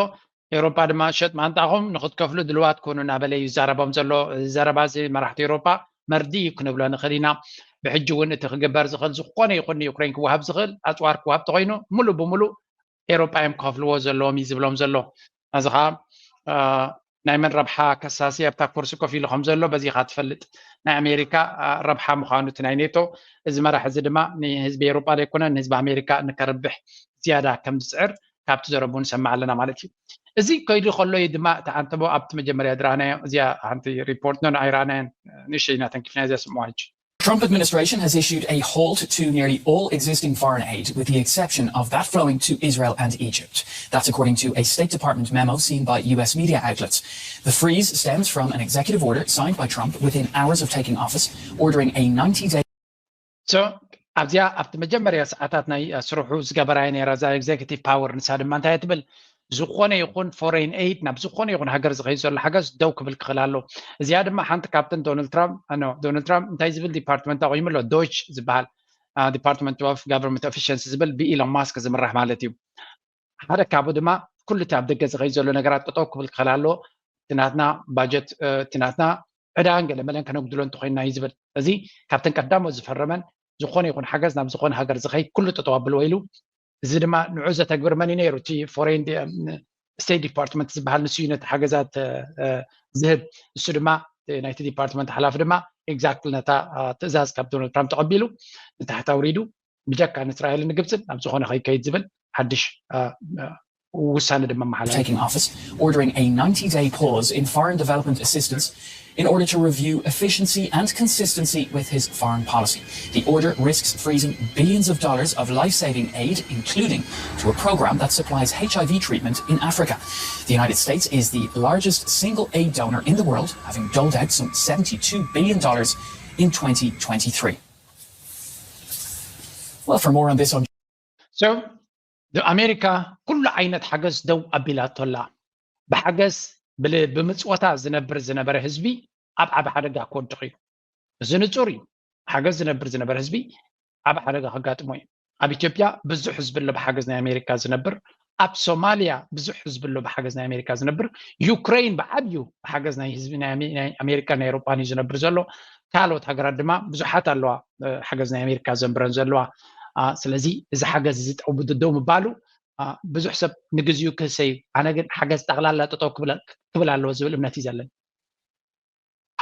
ኤውሮጳ ድማ ሸጥ ማንጣኹም ንክትከፍሉ ድልዋት ኩኑ እናበለ እዩ ዝዛረቦም ዘሎ። እዚ ዘረባ እዚ መራሕቲ ኤውሮጳ መርድእ እዩ ክንብሎ ንኽእል ኢና። ብሕጂ እውን እቲ ክግበር ዝኽእል ዝኾነ ይኹን ንዩክሬን ክወሃብ ዝኽእል ኣፅዋር ክወሃብ ተኮይኑ ሙሉእ ብሙሉእ ኤውሮጳ እዮም ክኸፍልዎ ዘለዎም እዩ ዝብሎም ዘሎ። እዚ ከዓ ናይ መን ረብሓ ከሳሲ ኣብታ ኩርሲ ኮፍ ኢሉ ከም ዘሎ በዚ ኢኻ ትፈልጥ። ናይ ኣሜሪካ ረብሓ ምዃኑ እቲ ናይ ኔቶ። እዚ መራሒ እዚ ድማ ንህዝቢ ኤውሮጳ ዘይኮነ ንህዝቢ ኣሜሪካ ንከርብሕ ዝያዳ ከም ዝፅዕር ካብቲ ዘረቡ ንሰምዕ ኣለና ማለት እዩ። እዚ ከይዱ ከሎ እዩ ድማ እቲ ዓንተቦ ኣብቲ መጀመርያ ዝረኣናዮ እዚኣ ሓንቲ ሪፖርት ኖ ኣይረኣናዮን። ንእሽተይ ኢና ተንኪፍና እዚኣ ስምዋ ሕጂ። Trump administration has issued a halt to nearly all existing foreign aid, with the exception of that flowing to Israel and Egypt. That's according to a State Department memo seen by U S media outlets. The freeze stems from an executive order signed by Trump within hours of taking office, ordering a ninety day So ኣብዚኣ ኣብቲ መጀመርያ ሰዓታት ናይ ስርሑ ዝገበራየ ነራ እዛ ኤግዜኪቲቭ ፓወር ንሳ ድማ እንታይ ትብል? ዝኾነ ይኹን foreign aid ናብ ዝኾነ ይኹን ሃገር ዝኸይድ ዘሎ ሓገዝ ደው ክብል ክኽእል ኣሎ። እዚኣ ድማ ሓንቲ ካብተን ዶናልድ ትራምፕ ኖ ዶናልድ ትራምፕ እንታይ ዝብል ዲፓርትመንት ኣቑሙ ኣሎ? ዶች ዝበሃል Department of Government Efficiency ዝብል ብኢሎን ማስክ ዝምራሕ ማለት እዩ። ሓደ ካብኡ ድማ ኩሉ እቲ ኣብ ደገ ዝኸይድ ዘሎ ነገራት ጠጠው ክብል ክኽእል ኣለዎ። እቲ ናትና ባጀት እቲ ናትና ዕዳን ገለ መለን ከነጉድሎ እንተኮይንና እዩ ዝብል። እዚ ካብተን ቀዳሞት ዝፈረመን ዝኾነ ይኹን ሓገዝ ናብ ዝኾነ ሃገር ዝኸይድ ኩሉ ጠጠው ኣብልዎ ኢሉ። እዚ ድማ ንዑ ዘተግብር መን እዩ ነይሩ? እቲ ፎሬን ስቴት ዲፓርትመንት ዝበሃል ንሱ እዩ ነቲ ሓገዛት ዝህብ። እሱ ድማ ናይቲ ዲፓርትመንት ሓላፊ ድማ ኤግዛክትሊ ነታ ትእዛዝ ካብ ዶናልድ ትራምፕ ተቐቢሉ ንታሕቲ ኣውሪዱ ብጀካ ንእስራኤልን ንግብፅን ናብ ዝኾነ ከይከይድ ዝብል ሓድሽ ውሳነ ድማ መሓላለፊ። Taking office, ordering a ninety-day pause in foreign development assistance in order to review efficiency and consistency with his foreign policy. The order risks freezing billions of dollars of life-saving aid, including to a program that supplies H I V treatment in Africa. The United States is the largest single aid donor in the world, having doled out some seventy-two billion dollars in twenty twenty-three. Well, for more on this on So ኣሜሪካ ኩሉ ዓይነት ሓገዝ ደው ኣቢላቶ ኣላ። ብሓገዝ ብምፅወታ ዝነብር ዝነበረ ህዝቢ ኣብ ዓብ ሓደጋ ክወድቕ እዩ። እዚ ንፁር እዩ። ሓገዝ ዝነብር ዝነበረ ህዝቢ ዓብ ሓደጋ ከጋጥሞ እዩ። ኣብ ኢትዮጵያ ብዙሕ ህዝቢ ኣሎ ብሓገዝ ናይ ኣሜሪካ ዝነብር። ኣብ ሶማልያ ብዙሕ ህዝቢ ኣሎ ብሓገዝ ናይ ኣሜሪካ ዝነብር። ዩክሬን ብዓብዩ ብሓገዝ ናይ ህዝቢ ናይ ኣሜሪካ ናይ ኤሮጳን እዩ ዝነብር ዘሎ። ካልኦት ሃገራት ድማ ብዙሓት ኣለዋ ሓገዝ ናይ ኣሜሪካ ዘንብረን ዘለዋ። ስለዚ እዚ ሓገዝ እዚ ጠው ደው ምባሉ ብዙሕ ሰብ ንግዚኡ ክህሰ እዩ። ኣነ ግን ሓገዝ ጠቕላላ ጠጠው ክብል ኣለዎ ዝብል እምነት እዩ ዘለኒ።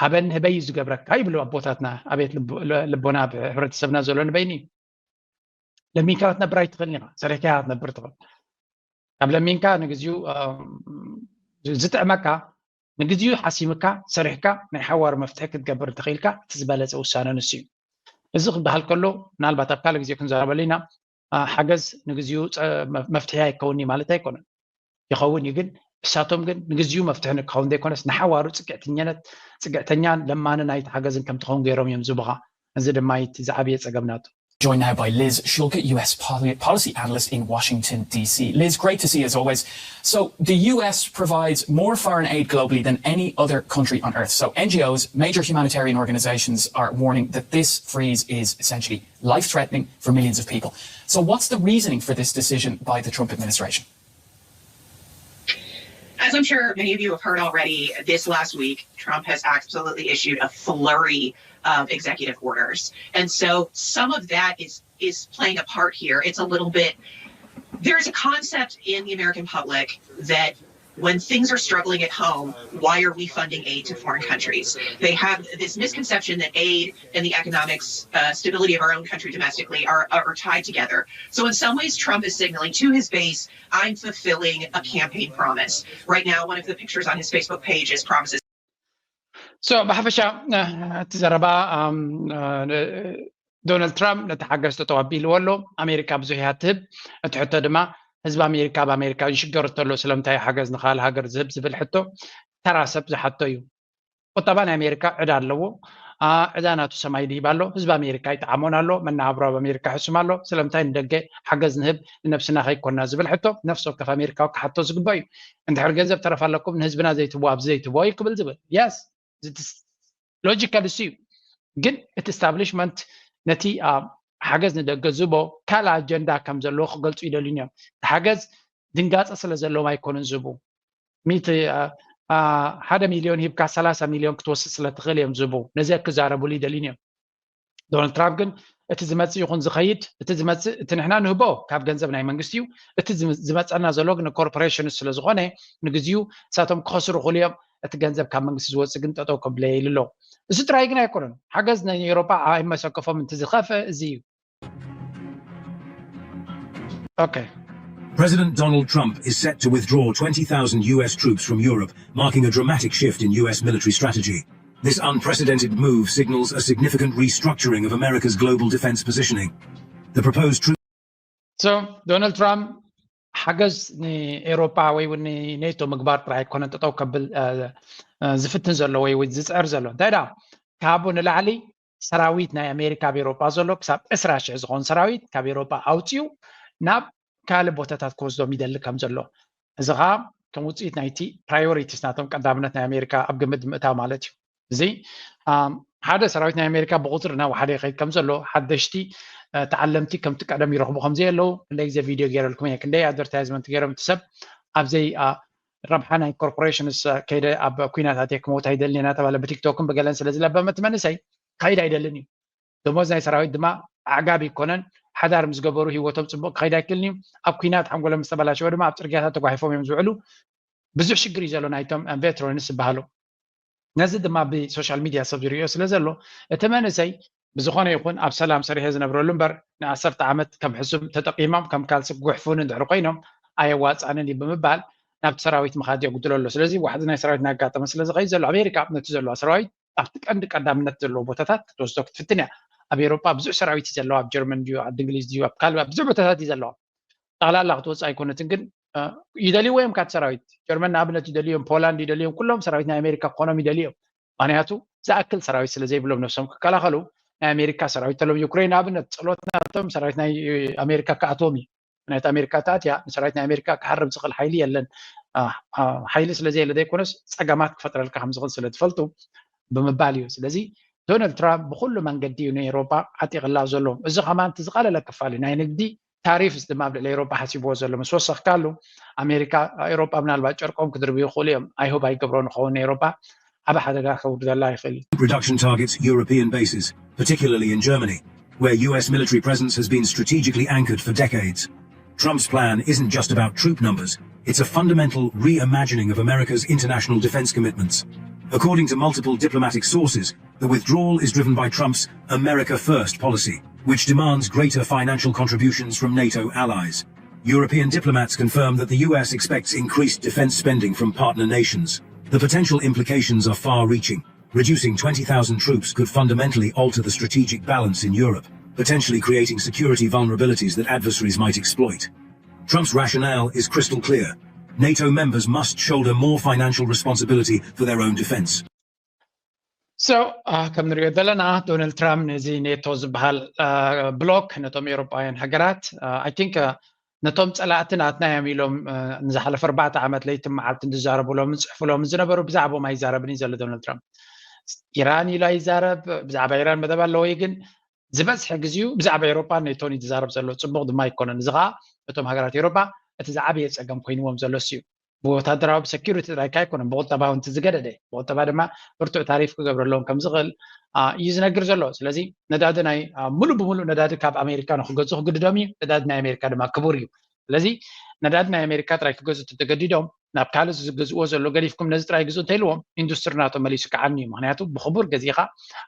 ሃበኒ ህበይ እዩ ዝገብረካ ይብሉ ኣቦታትና። ኣቤት ልቦና ኣብ ሕብረተሰብና ዘሎ ንበይኒ እዩ። ለሚንካ ክትነብር ኣይትኽእልን ኢኻ። ሰሪሕካ ኢኻ ክትነብር ትኽእል። ካብ ለሚንካ ንግዚኡ ዝጥዕመካ ንግዚኡ ሓሲምካ ሰሪሕካ ናይ ሓዋሩ መፍትሒ ክትገብር እንተኽኢልካ እቲ ዝበለፀ ውሳነ ንሱ እዩ። እዚ ክበሃል ከሎ ምናልባት ኣብ ካልእ ግዜ ክንዛረበሉ ኢና። ሓገዝ ንግዚኡ መፍትሒ ኣይከውን ማለት ኣይኮነን። ይኸውን እዩ ግን እሳቶም ግን ንግዚኡ መፍትሒ ንክኸውን ዘይኮነስ ንሓዋሩ ፅግዕተኛነት ፅግዕተኛን ለማንን ኣይተሓገዝን ከም ትኸውን ገይሮም እዮም ዝቡኻ። እዚ ድማ እቲ ዝዓብየ ፀገም ናቱ። Joined now by Liz Schulke, U S policy analyst in Washington, D C. Liz, great to see you as always. So, the U S provides more foreign aid globally than any other country on earth. So, N G Os, major humanitarian organizations, are warning that this freeze is essentially life threatening for millions of people. So, what's the reasoning for this decision by the Trump administration? As I'm sure many of you have heard already, this last week, Trump has absolutely issued a flurry of executive orders. And so some of that is is playing a part here. It's a little bit there's a concept in the American public that when things are struggling at home, why are we funding aid to foreign countries? They have this misconception that aid and the economic uh, stability of our own country domestically are, are tied together. So, in some ways, Trump is signaling to his base, I'm fulfilling a campaign promise. Right now, one of the pictures on his Facebook page is promises. So ብሓፈሻ እቲ ዘረባ ዶናልድ ትራምፕ ነቲ ሓገዝ ጠጠው ኣቢልዎ ኣሎ። ኣሜሪካ ብዙሕ እያ ትህብ። እቲ ሕቶ ድማ ህዝቢ ኣሜሪካ ኣብ ኣሜሪካ ይሽገር ተሎ ስለምንታይ ሓገዝ ንኻል ሃገር ዝህብ ዝብል ሕቶ ተራ ሰብ ዝሓቶ እዩ። ቁጠባ ናይ ኣሜሪካ ዕዳ ኣለዎ። ዕዳ ናቱ ሰማይ ድሂብ ኣሎ። ህዝቢ ኣሜሪካ ይጠዓሞን ኣሎ። መነባብሮ ኣብ ኣሜሪካ ሕሱም ኣሎ። ስለምንታይ ንደገ ሓገዝ ንህብ ንነብስና ከይኮና ዝብል ሕቶ ነፍሲ ወከፍ ኣሜሪካዊ ክሓቶ ዝግባእ እዩ። እንድሕር ገንዘብ ተረፍ ኣለኩም ንህዝብና ዘይትብዎ ኣብዚ ዘይትብዎ እዩ ክብል ዝብል የስ ሎጂካል እሱ እዩ። ግን እቲ ስታብሊሽመንት ነቲ ሓገዝ ንደገ ዝቦ ካልእ ኣጀንዳ ከም ዘለዎ ክገልፁ ይደልዩን እዮም። እቲ ሓገዝ ድንጋፀ ስለ ዘለዎም ኣይኮኑን ዝቡ። ሚእቲ ሓደ ሚልዮን ሂብካ ሰላሳ ሚልዮን ክትወስድ ስለ ትኽእል እዮም ዝቡ። ነዚ ክዛረቡሉ ይደልዩን እዮም። ዶናልድ ትራምፕ ግን እቲ ዝመፅእ ይኹን ዝኸይድ እቲ ዝመፅእ እቲ ንሕና ንህቦ ካብ ገንዘብ ናይ መንግስቲ እዩ። እቲ ዝመፀና ዘሎ ግን ኮርፖሬሽን ስለ ዝኾነ ንግዚኡ ንሳቶም ክኸስሩ ክኽእሉ እዮም። እቲ ገንዘብ ካብ መንግስቲ ዝወፅእ ግን ጠጠው ከብለየ ኢሉ ኣሎ። እዚ ጥራይ ግን ኣይኮነን። ሓገዝ ናይ ኤውሮጳ ኣይመሰከፎም እንት ዝኸፈ እዚ እዩ። Okay. President Donald Trump is set to withdraw twenty thousand U S troops from Europe, marking a dramatic shift in U S military strategy. This unprecedented move signals a significant restructuring of America's global defense positioning. The proposed troop So Donald Trump ሓገዝ ንኤሮፓ ወይ እውን ንኔቶ ምግባር ጥራይ ኣይኮነን ጠጠው ከብል ዝፍትን ዘሎ ወይ ዝፅዕር ዘሎ እንታይ ዳ ካብኡ ንላዕሊ ሰራዊት ናይ ኣሜሪካ ኣብ ኤሮጳ ዘሎ ክሳብ ዕስራ ሽሕ ዝኾን ሰራዊት ካብ ኤሮጳ ኣውፅኡ ናብ ካልእ ቦታታት ክወስዶም ይደሊ ከም ዘሎ እዚ ከዓ ከም ውፅኢት ናይቲ priorities ናቶም ቀዳምነት ናይ ኣሜሪካ ኣብ ግምት ምእታው ማለት እዩ። እዚ ሓደ ሰራዊት ናይ ኣሜሪካ ብቁፅሪ እናወሓደ ይኸይድ ከም ዘሎ ሓደሽቲ ተዓለምቲ ከምቲ ቀደም ይረኽቡ ከም ዘየለዉ ክንደይ ግዜ ቪድዮ ገይረልኩም እየ። ክንደይ ኣድቨርታይዝመንት ገይሮም እቲ ሰብ ኣብዘይ ረብሓ ናይ corporations ከይደ ኣብ ኩናት ኣትየ ክመውት ኣይደልን እናተባለ ብቲክቶክን ብገለን ስለ ዝለበመ እቲ መንእሰይ ክኸይድ ኣይደልን እዩ። ደሞዝ ናይ ሰራዊት ድማ ኣዕጋቢ ይኮነን። ሓዳር ምስ ገበሩ ህይወቶም ፅቡቅ ክኸይድ ኣይክልን እዩ። ኣብ ኩናት ሓንጎሎም ምስ ተበላሸወ ድማ ኣብ ፅርግያታት ተጓሒፎም እዮም ዝውዕሉ። ብዙሕ ሽግር እዩ ዘሎ ናይቶም veterans ዝበሃሉ። ነዚ ድማ ብሶሻል ሚድያ ሰብ ዝርእዮ ስለ ዘሎ እቲ መንእሰይ ብዝኾነ ይኹን ኣብ ሰላም ሰሪሐ ዝነብረሉ እምበር ንዓሰርተ ዓመት ከም ሕሱም ተጠቂሞም ከም ካልሲ ክጉሕፉኒ እንድሕር ኮይኖም ኣየዋፅኣንን እዩ ብምባል ናብቲ ሰራዊት ምኻድ የጉድሎ ኣሎ። ስለዚ ዋሕዚ ናይ ሰራዊት እናጋጠመ ስለ ዝኸይድ ዘሎ ኣሜሪካ ነቲ ዘለዋ ሰራዊት ኣብቲ ቀንዲ ቀዳምነት ዘለዎ ቦታታት ክትወስዶ ክትፍትን እያ። ኣብ ኤሮጳ ብዙሕ ሰራዊት እዩ ዘለዋ፣ ኣብ ጀርመን ድዩ ኣብ እንግሊዝ ድዩ ኣብ ካልእ ኣብ ብዙሕ ቦታታት እዩ ዘለዋ። ጠቕላላ ክትወፅእ ኣይኮነትን ግን ይደልይዎ እዮም ካት ሰራዊት ጀርመን ንኣብነት ይደልዮም፣ ፖላንድ ይደልዮም፣ ኩሎም ሰራዊት ናይ ኣሜሪካ ክኾኖም ይደልዮም። ምክንያቱ ዝኣክል ሰራዊት ስለ ዘይብሎም ነብሶም ክከላኸሉ ናይ ኣሜሪካ ሰራዊት ተሎም ዩክሬን ንኣብነት ጸሎት ናቶም ሰራዊት ናይ ኣሜሪካ ክኣትዎም እዩ። ምክንያቱ ኣሜሪካ ተኣትያ ንሰራዊት ናይ ኣሜሪካ ክሓርብ ዝኽእል ሓይሊ የለን። ሓይሊ ስለ ዘየለ ዘይኮነስ ጸገማት ክፈጥረልካ ከም ዝኽእል ስለ ትፈልጡ ብምባል እዩ። ስለዚ ዶናልድ ትራምፕ ብኩሉ መንገዲ እዩ ንኤሮጳ ዓጢቕላ ዘሎ። እዚ ከማን እቲ ዝቐለለ ክፋል እዩ ናይ ንግዲ ታሪፍስ ድማ ኣብ ልዕሊ ኤሮጳ ሓሲብዎ ዘሎ ምስ ወሰኽካሉ ኣሜሪካ ኤሮጳ ምናልባት ጨርቆም ክድርብዩ ይኽእሉ እዮም። ኣይሆብ ኣይገብሮ ንኸውን ንኤሮጳ ዓብ ሓደጋ ከውርደላ ይኽእል እዩ። Reduction targets European bases, particularly in Germany, where U S military presence has been strategically anchored for decades. Trump's plan isn't just about troop numbers, it's a fundamental reimagining of America's international defense commitments. According to multiple diplomatic sources, the withdrawal is driven by Trump's America First policy, which demands greater financial contributions from NATO allies. European diplomats confirm that the U S expects increased defense spending from partner nations. The potential implications are far reaching. Reducing twenty thousand troops could fundamentally alter the strategic balance in Europe, potentially creating security vulnerabilities that adversaries might exploit. Trump's rationale is crystal clear. NATO members must shoulder more financial responsibility for their own defense. So ከም ንሪኦ ዘለና ዶናልድ ትራምፕ ነዚ ኔቶ ዝበሃል ብሎክ ነቶም ኤውሮጳውያን ሃገራት I think ነቶም ጸላእቲ ናትና እዮም ኢሎም ንዝሓለፈ ኣርባዕተ ዓመት ለይትን መዓልትን ዝዛረቡሎምን ዝጽሕፉሎምን ዝነበሩ ብዛዕባኦም ኣይዛረብን እዩ ዘሎ ዶናልድ ትራምፕ። ኢራን ኢሉ ኣይዛረብ፣ ብዛዕባ ኢራን መደብ ኣለዎ እዩ ግን ዝበዝሐ ግዜኡ ብዛዕባ ኤውሮጳን ኔቶን እዩ ዝዛረብ ዘሎ። ጽቡቕ ድማ ኣይኮነን። እዚ ኸኣ ነቶም ሃገራት ኤውሮጳ እቲ ዝዓበየ ጸገም ኮይንዎም ዘሎ እሱ እዩ። ብወታደራዊ ብሰኪሪቲ ጥራይካ ኣይኮነን ብቁጠባ እውን ዝገደደ ብቁጠባ ድማ ብርቱዕ ታሪፍ ክገብረሎም ከም ዝኽእል እዩ ዝነግር ዘሎ። ስለዚ ነዳዲ ናይ ሙሉእ ብሙሉእ ነዳዲ ካብ ኣሜሪካ ንክገዝኡ ክግድዶም እዩ። ነዳዲ ናይ ኣሜሪካ ድማ ክቡር እዩ። ስለዚ ነዳዲ ናይ ኣሜሪካ ጥራይ ክገዝኡ ተተገዲዶም ናብ ካልእ ዝገዝእዎ ዘሎ ገዲፍኩም ነዚ ጥራይ ግዝኡ እንተኢልዎም ኢንዱስትሪ ናቶም መሊሱ ክዓኒ እዩ። ምክንያቱ ብክቡር ገዚእካ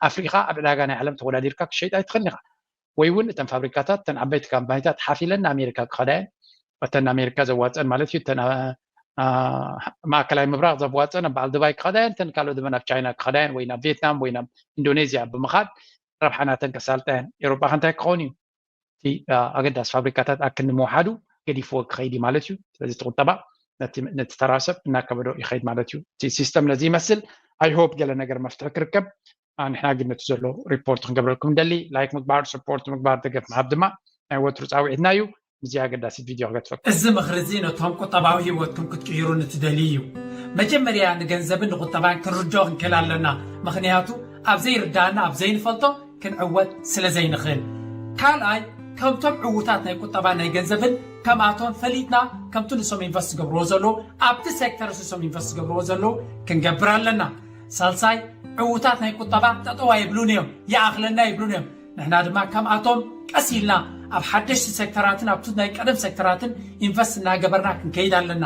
ኣፍሪኻ ኣብ ዕዳጋ ናይ ዓለም ተወዳዲርካ ክሸይጥ ኣይትኽእልን ኢኻ። ወይ እውን እተን ፋብሪካታት እተን ዓበይቲ ካምፓኒታት ሓፍ ኢለን ንኣሜሪካ ክኸዳ እየን። እተን ንኣሜሪካ ዘዋፀን ማለት እዩ እተን ማእከላይ ምብራቕ ዘዋፀን ኣብ በዓል ዱባይ ክኸዳ እየን። እተን ካልኦት ድማ ናብ ቻይና ክኸዳ እየን ወይ ናብ ቪየትናም ወይ ናብ ኢንዶኔዝያ ብምኻድ ረብሓ ናተን ከሳልጣ እየን። ኤውሮጳ ከ እንታይ ክኸውን እዩ? እቲ ኣገዳሲ ፋብሪካታት ኣክል ንምውሓዱ ገዲፍዎ ክኸይድ እዩ ማለት እዩ። ስለዚ እቲ ቁጠባ ነቲ ተራ ሰብ እናከበዶ ይኸይድ ማለት እዩ። እቲ ሲስተም ነዚ ይመስል። I hope ገለ ነገር መፍትሒ ክርከብ። ንሕና ግን ነቲ ዘሎ ሪፖርት ክንገብረልኩም እንደሊ ላይክ ምግባር፣ ሰፖርት ምግባር፣ ደገፍ ምሃብ ድማ ናይ ወትሩ ጻውዒትና እዩ። ምስዚ ኣገዳሲት ቪድዮ ክገድፈኩም። እዚ ምኽሪ እዚ ነቶም ቁጠባዊ ህይወትኩም ክትቅይሩ ንትደልዩ እዩ። መጀመርያ ንገንዘብን ንቁጠባን ክንርድኦ ክንክእል ኣለና። ምኽንያቱ ኣብ ዘይርዳእና ኣብ ዘይንፈልጦ ክንዕወት ስለ ዘይንኽእል። ካልኣይ ከምቶም ዕዉታት ናይ ቁጠባ ናይ ገንዘብን ከምኣቶም ፈሊጥና ከምቲ ንሶም ኢንቨስት ዝገብርዎ ዘለዉ ኣብቲ ሴክተር ንሶም ኢንቨስት ዝገብርዎ ዘለዉ ክንገብር ኣለና። ሳልሳይ ዕዉታት ናይ ቁጠባ ጠጠው ኣይብሉን እዮም፣ ይኣኽለና ይብሉን እዮም። ንሕና ድማ ከምኣቶም ቀስ ኢልና ኣብ ሓደሽቲ ሴክተራትን ኣብቲ ናይ ቀደም ሴክተራትን ኢንቨስት እናገበርና ክንከይድ ኣለና።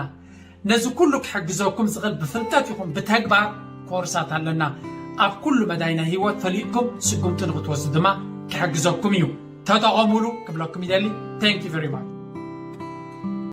ነዚ ኩሉ ክሕግዘኩም ዝኽእል ብፍልጠት ይኹን ብተግባር ኮርሳት ኣለና። ኣብ ኩሉ መዳይ ናይ ህይወት ፈሊጥኩም ስጉምቲ ንክትወስዱ ድማ ክሕግዘኩም እዩ። ተጠቐሙሉ ክብለኩም ይደሊ። Thank you very much።